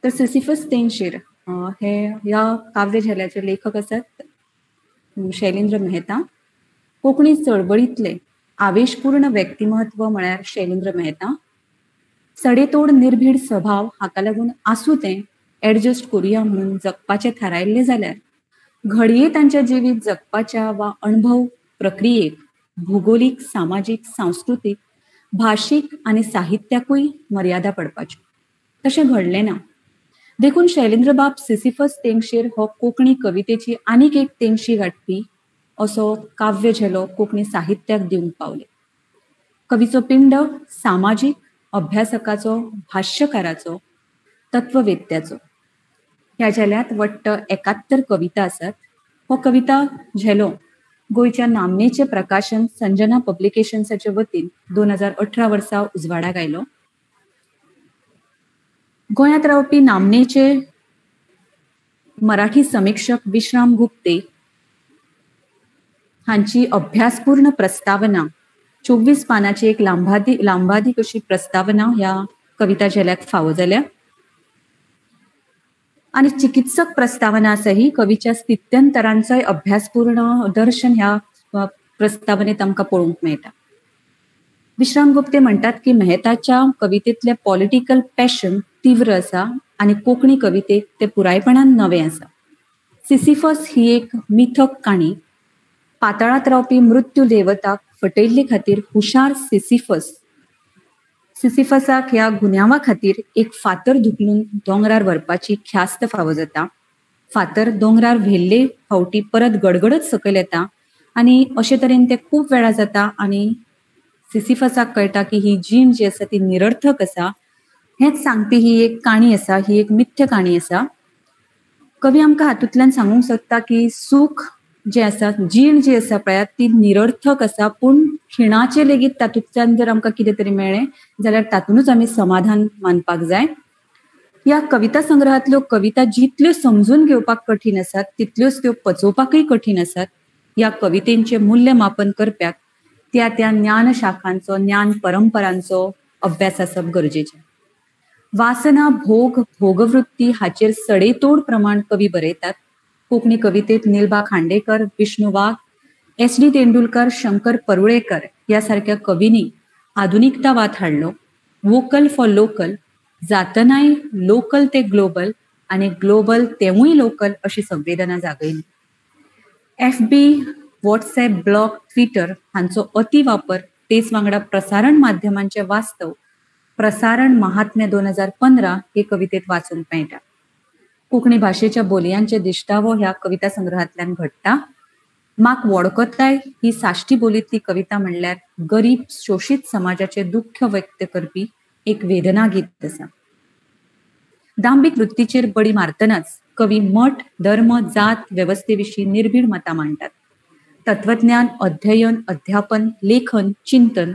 तर सिसिफस तेंगशेर हे ह्या काव्य झेल्याचे लेखक आसात शैलेंद्र मेहता. कोंकणी चळवळींतले आवेशपूर्ण व्यक्तिमत्व म्हळ्यार शैलेंद्र मेहता. सडेतोड निर्भीड स्वभाव हाका लागून आसूं तें एडजस्ट करुया म्हणून जगपाचें थारायल्लें जाल्यार घडये तांच्या जिवीत जगपाच्या वा अणभव प्रक्रियेक भुगोलीक, सामाजीक, सांस्कृतीक, भाशीक आनी साहित्याकूय मर्यादा पडपाच्यो. तशें घडलें ना. देखून शैलेंद्रबाब सिसिफस तेंगशेर हो कोंकणी कवितेची आनीक एक तेंगशी गांठपी असो काव्य झेलो कोंकणी साहित्याक दिवंक पावले. कवीचो पिंड सामाजीक अभ्यासकाचो, भाष्यकाराचो, तत्ववेत्याचो. ह्या झेल्यांत वट्ट 71 कविता आसात. हो कविता झेलो गोंयच्या नामनेचें प्रकाशन संजना पब्लिकेशन्साचे वतीन 2018 वर्सा उजवाडाक आयलो. गोंयांत रावपी नामनेचे मराठी समिक्षक विश्राम गुप्ते हांची अभ्यासपूर्ण प्रस्तावना, 24 पानाची एक लांबादीक अशी प्रस्तावना ह्या कविता झेल्याक फावो जाल्या. आनी चिकित्सक प्रस्तावना आसा ही कवीच्या स्थित्यंतरांचोय अभ्यासपूर्ण दर्शन ह्या प्रस्तावनेत आमकां पळोवंक मेळटा. विश्राम गुप्ते म्हणटात की मेहताच्या कवितेंतलें पॉलिटिकल पॅशन तीव्र आसा आनी कोंकणी कवितेक तें पुरायपणान नवें आसा. सिसिफस ही एक मिथक काणी. पाताळांत रावपी मृत्यू देवताक फटयल्ले खातीर हुशार सिसिफसाक ह्या गुन्यांवा खातीर एक फातर धुकलून दोंगरार व्हरपाची ख्यास्त फावो जाता. फातर दोंगरार व्हेल्ले फावटी परत गडगडत सकयल येता आनी अशे तरेन ते खूब वेळा जाता आनी सिसिफसाक कळटा की ही जीण जी आसा ती निरर्थक आसा. हेंच सांगपी ही एक काणी आसा, ही एक मिथ्य काणी आसा. कवी आमकां हातूंतल्यान सांगूंक सोदता की सूख जें आसा, जीण जी आसा पळयात ती निरर्थक आसा, पूण खिणाचें लेगीत तातूंतल्यान जर आमकां कितें तरी मेळ्ळें जाल्यार तातूंतच आमी समाधान मानपाक जाय. ह्या कविता संग्रहांतल्यो कविता जितल्यो समजून घेवपाक कठीण आसात तितल्योच त्यो पचोवपाकय कठीण आसात. ह्या कवितेंचें मूल्यमापन करप्याक त्या त्या ज्ञानशाखांचो, ज्ञान परंपरांचो अभ्यास आसप गरजेचें. वासना, भोग, भोगवृत्ती हाचेर सडेतोड प्रमाण कवी बरयतात. कोंकणी कवितेत निलबा खांडेकर, विष्णू वाघ, एस.डी. तेंडुलकर, शंकर परुळेकर ह्या सारक्या कवींनी आधुनिकतावाद हाडलो. वोकल फॉर लोकल जातनाय लोकल ते ग्लोबल आनी ग्लोबल तेवूय लोकल अशी संवेदना जागयली. एफबी, व्हॉट्सएप, ब्लॉग, ट्विटर हांचो अतिवापर, तेच वांगडा प्रसारण माध्यमांचे वास्तव प्रसारण महात्म्य 2015 हे कवितेत वाचूंक मेळटा. कोंकणी भाशेच्या बोलयांचे दिश्टावो ह्या कविता संग्रहांतल्यान घडटा. माक वोडकोताय ही साश्टी बोलींतली कविता म्हणल्यार गरीब शोशीत समाजाचे दुख्ख व्यक्त करपी एक वेदना गीत आसा. दांभिक वृत्तीचेर बडी मारतनाच कवी मठ, धर्म, जात वेवस्थे विशीं निर्भीड मतां मांडटात. तत्वज्ञान, अध्ययन, अध्यापन, लेखन, चिंतन,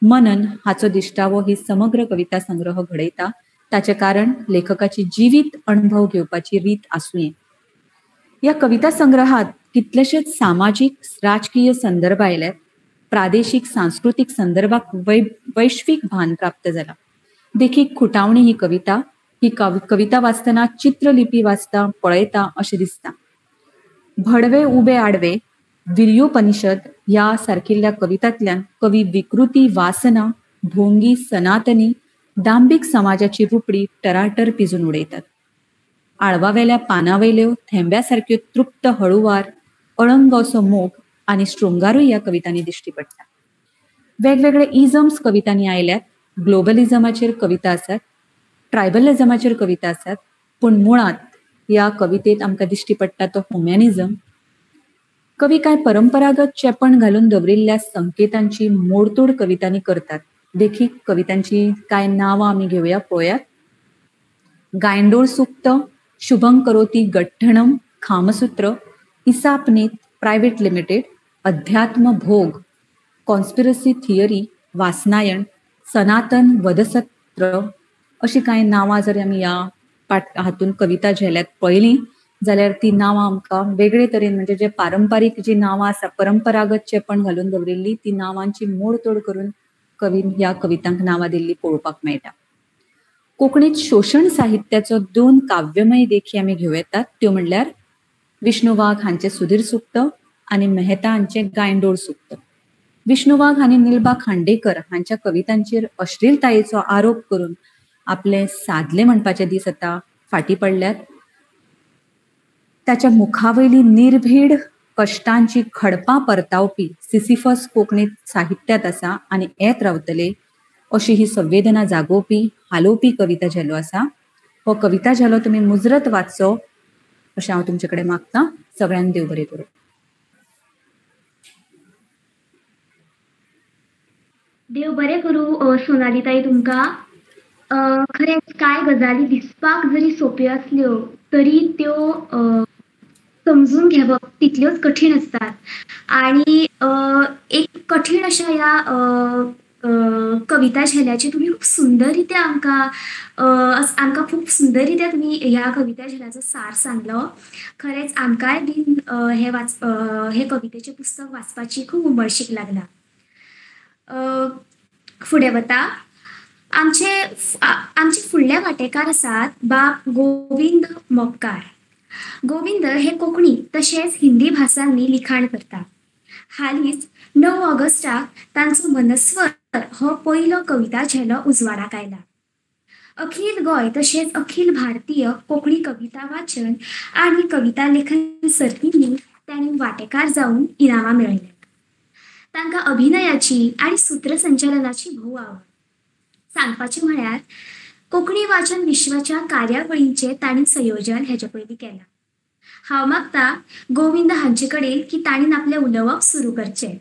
मनन हाचो दिश्टावो ही समग्र कविता संग्रह घडयता. ताचें कारण लेखकाची जिवीत अणभव घेवपाची रीत आसुंये. ह्या कविता संग्रहात कितलेशेच सामाजीक, राजकीय संदर्भ आयल्यात. प्रादेशीक, सांस्कृतीक संदर्भाक वैश्वीक भान प्राप्त जाला. देखीक खुटावणी ही कविता, ही कविता वाचतना चित्रलिपी वाचता, पळयता अशें दिसता. भडवे उबे आडवे, वीर्योपनिषद ह्या सारकिल्ल्या कवितांतल्यान कवी विकृती, वासना, ढोंगी, सनातनी, दांभिक समाजाची रुपडी टराटर पिजून उडयतात. आळवावेल्या पानावयल्यो थेंब्या सारक्यो तृप्त, हळुवार, अळंग असो मोग आनी शृंगारूय ह्या कवितांनी दिश्टी पडटा. वेगवेगळे इजम्स कवितांनी आयल्यात. ग्लोबलिजमाचेर कविता आसात, ट्रायबलिजमाचेर कविता आसात, पूण मुळांत ह्या कवितेंत आमकां दिश्टी पडटा तो ह्युमॅनिजम. कवी कांय परंपरागत चेपण घालून दवरिल्ल्या संकेतांची मोडतोड कवितांनी करतात. देखीक कवितांची कांय नांवां आमी घेवया, पळोवयात. गायंडोळ सुक्त, शुभं करोती गठ्ठणम, खामसूत्र, इसापनीत प्रायव्हेट लिमिटेड, अध्यात्म भोग, कॉन्स्पिरसी थियरी, वासनायण, सनातन वधसत्र अशी कांय नांवां जर आमी ह्या पाठ हातून कविता झेल्यात पळयलीं जाल्यार ती नांवां आमकां वेगळे तरेन, म्हणजे जे पारंपारीक जी नांवां आसा, परंपरागत चेपण घालून दवरिल्ली ती नांवांची मोडतोड करून कवीन ह्या कवितांक नांवां दिल्ली पळोवपाक मेळटा. कोंकणीत शोशण साहित्याचो दोन काव्यमय देखी आमी घेवं येतात, त्यो म्हणल्यार विष्णू वाघ हांचें सुधीर सुक्त आनी मेहता हांचें गायंडोळ सुक्त. विष्णू वाघ आनी निलबा खांडेकर हांच्या कवितांचेर अश्लीलतायेचो आरोप करून आपले सादले म्हणपाचे दीस आतां फाटीं पडल्यात. ताच्या मुखावयली निर्भीड कश्टांची खडपां परतावपी सिसिफस कोंकणीत साहित्यात आसा आनी येत रावतले अशी ही संवेदना जागोवपी, हालोवपी कविता झेलो आसा. हो कविता झेलो तुमी मुजरत वाचचो अशें हांव तुमचे कडेन मागतां. सगळ्यांक देव बरें करूं. देव बरें करूं सोनाली ताई तुमकां. खरेंच कांय गजाली दिसपाक जरी सोंप्यो आसल्यो तरी त्यो समजून घेवप तितल्योच कठीण आसतात. आनी एक कठीण अशा ह्या कविता झेल्याची तुमी खूब सुंदर रित्या आमकां आमकां खूब सुंदर रित्या तुमी ह्या कविता झेल्याचो सार सांगलो. खरेंच आमकांय बीन हे हे कवितेचें पुस्तक वाचपाची खूब उमळशीक लागला. फुडें वता आमचे आमचे फुडले वांटेकार आसात बाब गोविंद मोपकार. गोविंद हे कोंकणी तशेंच हिंदी भासांनी लिखाण करता. हालींच 9 ऑगस्टाक तांचो मनस्वर हो पयलो कविता झेलो उजवाडाक आयला. अखील गोंय तशेंच अखील भारतीय कोंकणी कविता वाचन आनी कविता लेखन सर्तींनी तांणी वांटेकार जावन इनामां मेळयल्यात. तांकां अभिनयाची आनी सूत्रसंचालनाची भोव आवड. सांगपाचें म्हळ्यार कोंकणी वाचन विश्वाच्या कार्यावळींचें तांणी संयोजन हेजे पयलीं केलां. हांव मागता गोविंद हांचे कडेन की तांणी आपलें उलोवप सुरू करचें.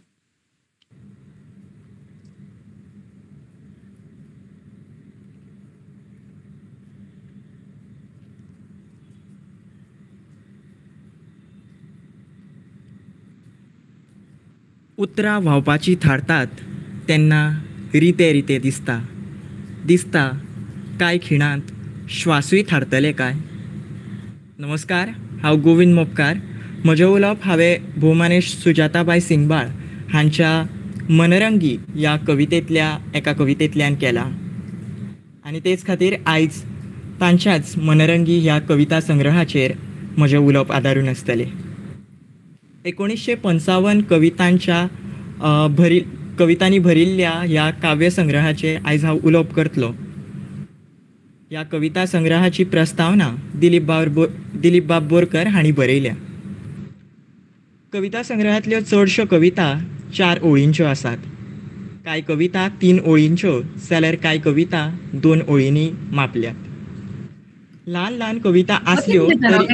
उतरां व्हांवपाची थारतात तेन्ना रितें रितें दिसता, दिसता कांय खिणांत श्वासूय थारतले काय. नमस्कार, हांव गोविंद मोपकार. म्हजें उलोवप हांवें भोवमानेश सुजाताबाय सिंगबाळ हांच्या मनरंगी ह्या कवितेंतल्या एका कवितेंतल्यान केलां आनी तेच खातीर आयज तांच्याच मनरंगी ह्या कविता संग्रहाचेर म्हजें उलोवप आदारून आसतलें. 1955 कवितांच्या कवितांनी भरिल्ल्या ह्या काव्य संग्रहाचेर आयज हांव उलोवप करतलो. ह्या कविता संग्रहाची प्रस्तावना दिलीप बाब बोरकर हांणी बरयल्या. कविता संग्रहांतल्यो चडश्यो कविता 4 ओळींच्यो आसात. कांय कविता 3 ओळींच्यो जाल्यार कांय कविता 2 ओळींनी मापल्यात. ल्हान ल्हान कविता आसल्यो तरी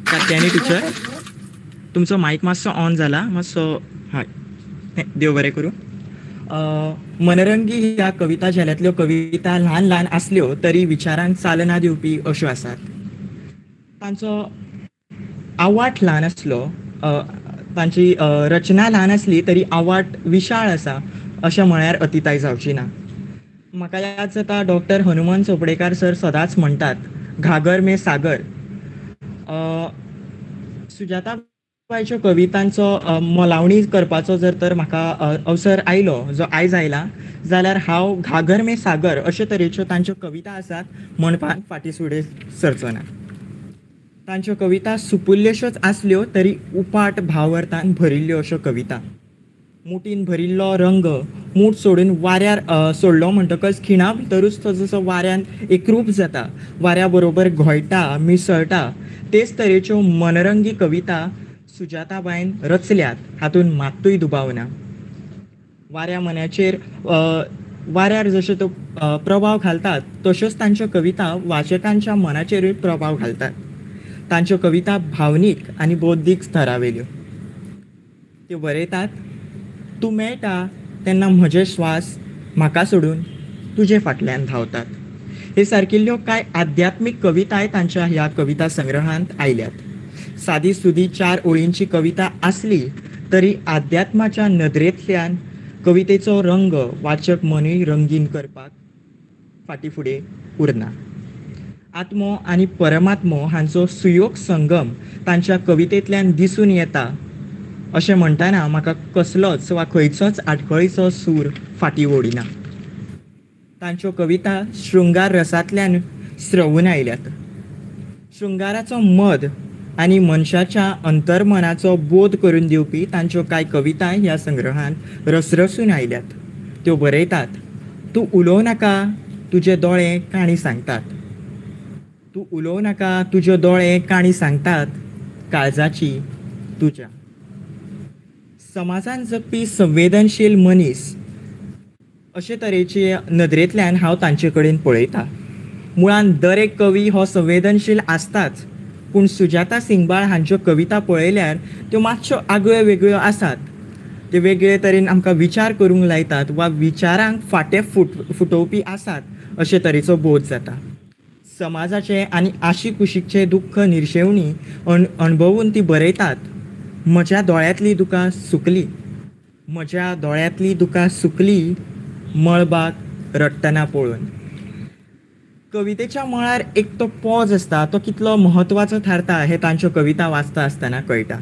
कात्यायनी टिचर, तुमचो मायक मातसो ऑन जाला, मातसो हय, देव बरें करूं. मनरंगी ह्या कविता झेल्यांतल्यो कविता ल्हान ल्हान आसल्यो तरी विचारांक चालना दिवपी अश्यो आसात. तांचो आवाठ ल्हान आसलो, तांची रचना ल्हान आसली तरी आवाठ विशाळ आसा अशें म्हळ्यार अतिताय जावची ना. म्हाका याद जाता डॉक्टर हनुमान चोपडेकार सर सदांच म्हणटात, घागर मे सागर. सुजाताबायच्या कवितांचो मोलावणी करपाचो जर तर म्हाका अवसर आयलो, जो आयज आयला, जाल्यार हांव घागर मे सागर अशे तरेच्यो तांच्यो कविता आसात म्हणपाक फाटीं फुडें सरचो ना. तांच्यो कविता सुपुल्ल्योश्योच आसल्यो तरी उपाट भावार्थान भरिल्ल्यो अश्यो कविता. मुठीन भरिल्लो रंग मूठ सोडून वाऱ्यार सोडलो म्हणटकच खिणा भितरूच तो जसो वाऱ्यान एकरूप जाता, वाऱ्या बरोबर घोळटा, मिसळटा, तेच तरेच्यो मनरंगी कविता सुजाताबायन रचल्यात हातूंत मात्तूय दुबाव ना. वाऱ्या मनाचेर वाऱ्यार जशे तो प्रभाव घालतात तश्योच तांच्यो कविता वाचकांच्या मनाचेरूय प्रभाव घालतात. तांच्यो कविता भावनीक आनी बौद्धीक स्तरावेल्यो. त्यो बरयतात, तूं मेळटा तेन्ना म्हजे श्वास म्हाका सोडून तुजे फाटल्यान धांवतात. हे सारकिल्ल्यो कांय आध्यात्मीक कविताय तांच्या ह्या कविता संग्रहांत आयल्यात. सादी सुदी 4 ओळींची कविता आसली तरी आध्यात्माच्या नदरेंतल्यान कवितेचो रंग वाचक मनूय रंगीन करपाक फाटीं फुडें उरना. आत्मो आनी परमात्मो हांचो सुयोग संगम तांच्या कवितेंतल्यान दिसून येता अशें म्हणटना म्हाका कसलोच वा खंयचोच आडखळीचो सूर फाटीं ओडिना. तांच्यो कविता शृंगार रसांतल्यान स्रवून आयल्यात. शृंगाराचो मद आनी मनशाच्या अंतर्मनाचो बोध करून दिवपी तांच्यो कांय कविता ह्या संग्रहांत रसरसून आयल्यात. त्यो बरयतात, तूं उलोवं नाका तुजे दोळे काणी सांगतात, तूं उलोवं नाका तुजे दोळे काणी सांगतात, काळजाची तुज्या. समाजान जगपी संवेदनशील मनीस अशे तरेचे नदरेंतल्यान हांव तांचे कडेन पळयता. मुळान दर एक कवी हो संवेदनशील आसताच, पूण सुजाता सिंगबाळ हांच्यो कविता पळयल्यार त्यो मातश्यो आगळ्यो वेगळ्यो आसात. त्यो वेगळे तरेन आमकां विचार करूंक लायतात वा विचारांक फाटे फुटोवपी आसात अशे तरेचो बोध जाता. समाजाचें आनी आशिकुशीकचें दुख्ख निर्शेवणी अणभवून ती बरयतात. म्हज्या दोळ्यांतली दुकां सुकली, म्हज्या दोळ्यांतली दुकां सुकली मळबाक रडटना पळोवन. कवितेच्या मळार एक तो पॉज आसता तो कितलो म्हत्वाचो थारता हें तांच्यो कविता वाचता आसतना कळटा.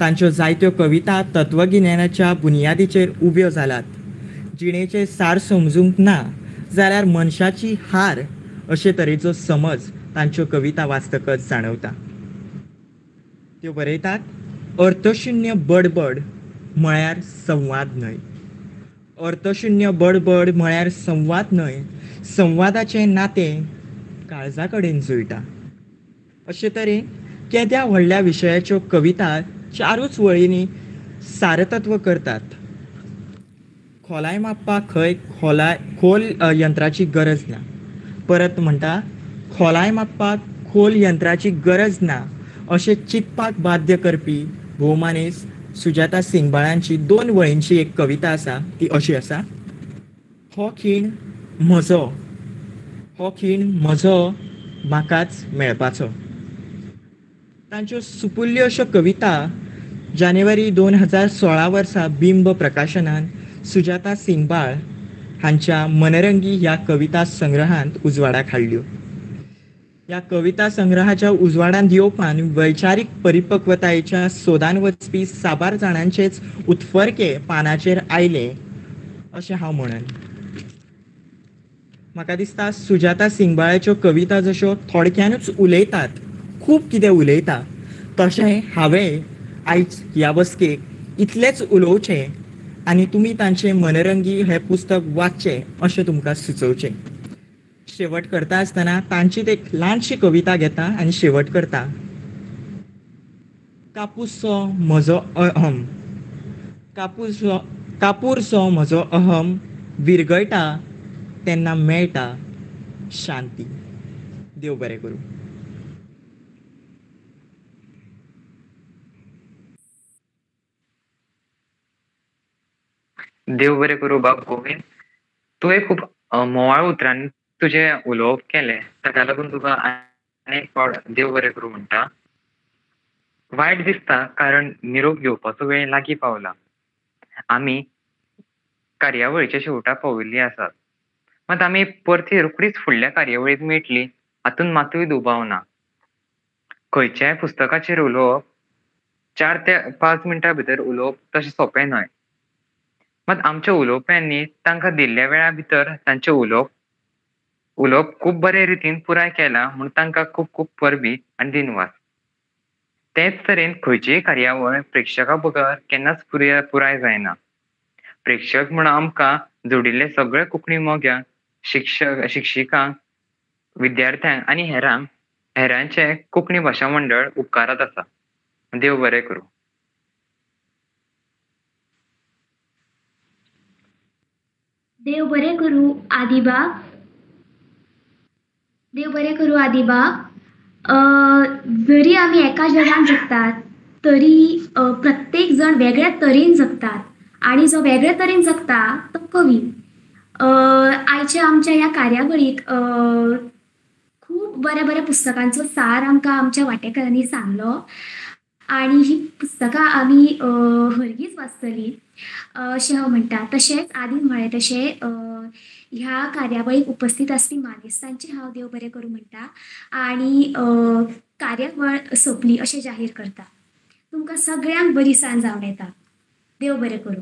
तांच्यो जायत्यो कविता तत्वगिन्यानाच्या बुनियादीचेर उब्यो जाल्यात. जिणेचें सार समजूंक ना जाल्यार मनशाची हार अशे तरेचो समज तांच्यो कविता वाचतकच जाणवता. त्यो बरयतात, अर्थशून्य बडबड म्हळ्यार संवाद न्हय, अर्थशून्य बडबड म्हळ्यार संवाद न्हय, संवादाचें नातें काळजा कडेन जुळटा. अशे तरेन केद्या व्हडल्या विशयाच्यो कविता 4 वळींनी सारतत्व करतात. खोलाय मापपाक खंय खोलाय खोल यंत्राची गरज ना. परत म्हणटा, खोलाय मापपाक खोल यंत्राची गरज ना अशें चिंतपाक बाध्य करपी भोवमानेस्त सुजाता सिंगबाळांची 2 वळींची एक कविता आसा, ती अशी आसा. हो खीण म्हजो, हो खीण म्हजो, म्हाकाच मेळपाचो. तांच्यो सुपुल्ल्यो अश्यो कविता जानेवारी 2016 वर्सा बिंब प्रकाशनान सुजाता सिंगबाळ हांच्या मनरंगी ह्या कविता संग्रहांत उजवाडाक हाडल्यो. ह्या कविता संग्रहाच्या उजवाडांत येवपान वैचारीक परिपक्वतायेच्या सोदान वचपी साबार जाणांचेच उत्फर्के पानाचेर आयले अशें हांव म्हणन. म्हाका दिसता सुजाता सिंगबाळाच्यो कविता जश्यो थोडक्यानूच उलयतात, खूब कितें उलयता, तशें हांवें आयज ह्या बसकेक इतलेंच उलोवचें आनी तुमी तांचें मनरंगी हें पुस्तक वाचचें अशें तुमकां सुचोवचें. शेवट करता आसतना तांचीच एक ल्हानशी कविता घेता आनी शेवट करता. कापूसो म्हजो अहम, कापूरसो म्हजो अहम विरगळटा तेन्ना मेळटा शांती. देव बरें करूं. देव बरें करूं बाब गोविंद. तुवें खूब म्होंवाळ उतरांनी तुजें उलोवप केलें, ताका लागून तुका आनी एक फावट देव बरें करूं म्हणटा. वायट दिसता कारण निरोप घेवपाचो वेळ लागीं पावला. आमी कार्यावळीच्या शेवटाक पाविल्ली आसात. मात आमी परती रोखडीच फुडल्या कार्यावळींत मेळटली हातूंत मातूय दुबाव ना. खंयच्याय पुस्तकाचेर उलोवप 4 ते 5 मिनटां भितर उलोवप तशें सोंपें न्हय. मात आमच्या उलोवप्यांनी तांकां दिल्ल्या वेळा भितर तांचें उलोवप खूब बरे रितीन पुराय केलां म्हूण तांकां खूब खूब परबीं आनी दिनवास. तेच तरेन खंयचीय कार्यावळ प्रेक्षकां बगर केन्नाच पुराय जायना. प्रेक्षक म्हूण आमकां जोडिल्ले सगळे कोंकणी मोग्यांक, शिक्षिकांक, विद्यार्थ्यांक आनी हेरांचे कोंकणी भाशा मंडळ उपकारात आसा. देव बरें करूं. देव बरें करूं आदिबाब. देव बरें करूं आदिबाब. जरी आमी एका जगान जगतात तरी प्रत्येक जण वेगळ्या तरेन जगतात आनी जो वेगळे तरेन जगता तो कवी. आयच्या आमच्या ह्या कार्यावळीक खूब बऱ्या बऱ्या पुस्तकांचो सार आमकां आमच्या वांटेकारांनी सांगलो आनी ही पुस्तकां आमी हरगीच वाचतली अशें हांव म्हणटा. तशेंच आदीन म्हळें तशें ह्या कार्यावळीक उपस्थित आसपी मानेस्तांचें हांव देव बरें करूं म्हणटा आनी कार्यावळ सोंपली अशें जाहीर करता. तुमकां सगळ्यांक बरी सांज जावन येता. देव बरें करूं.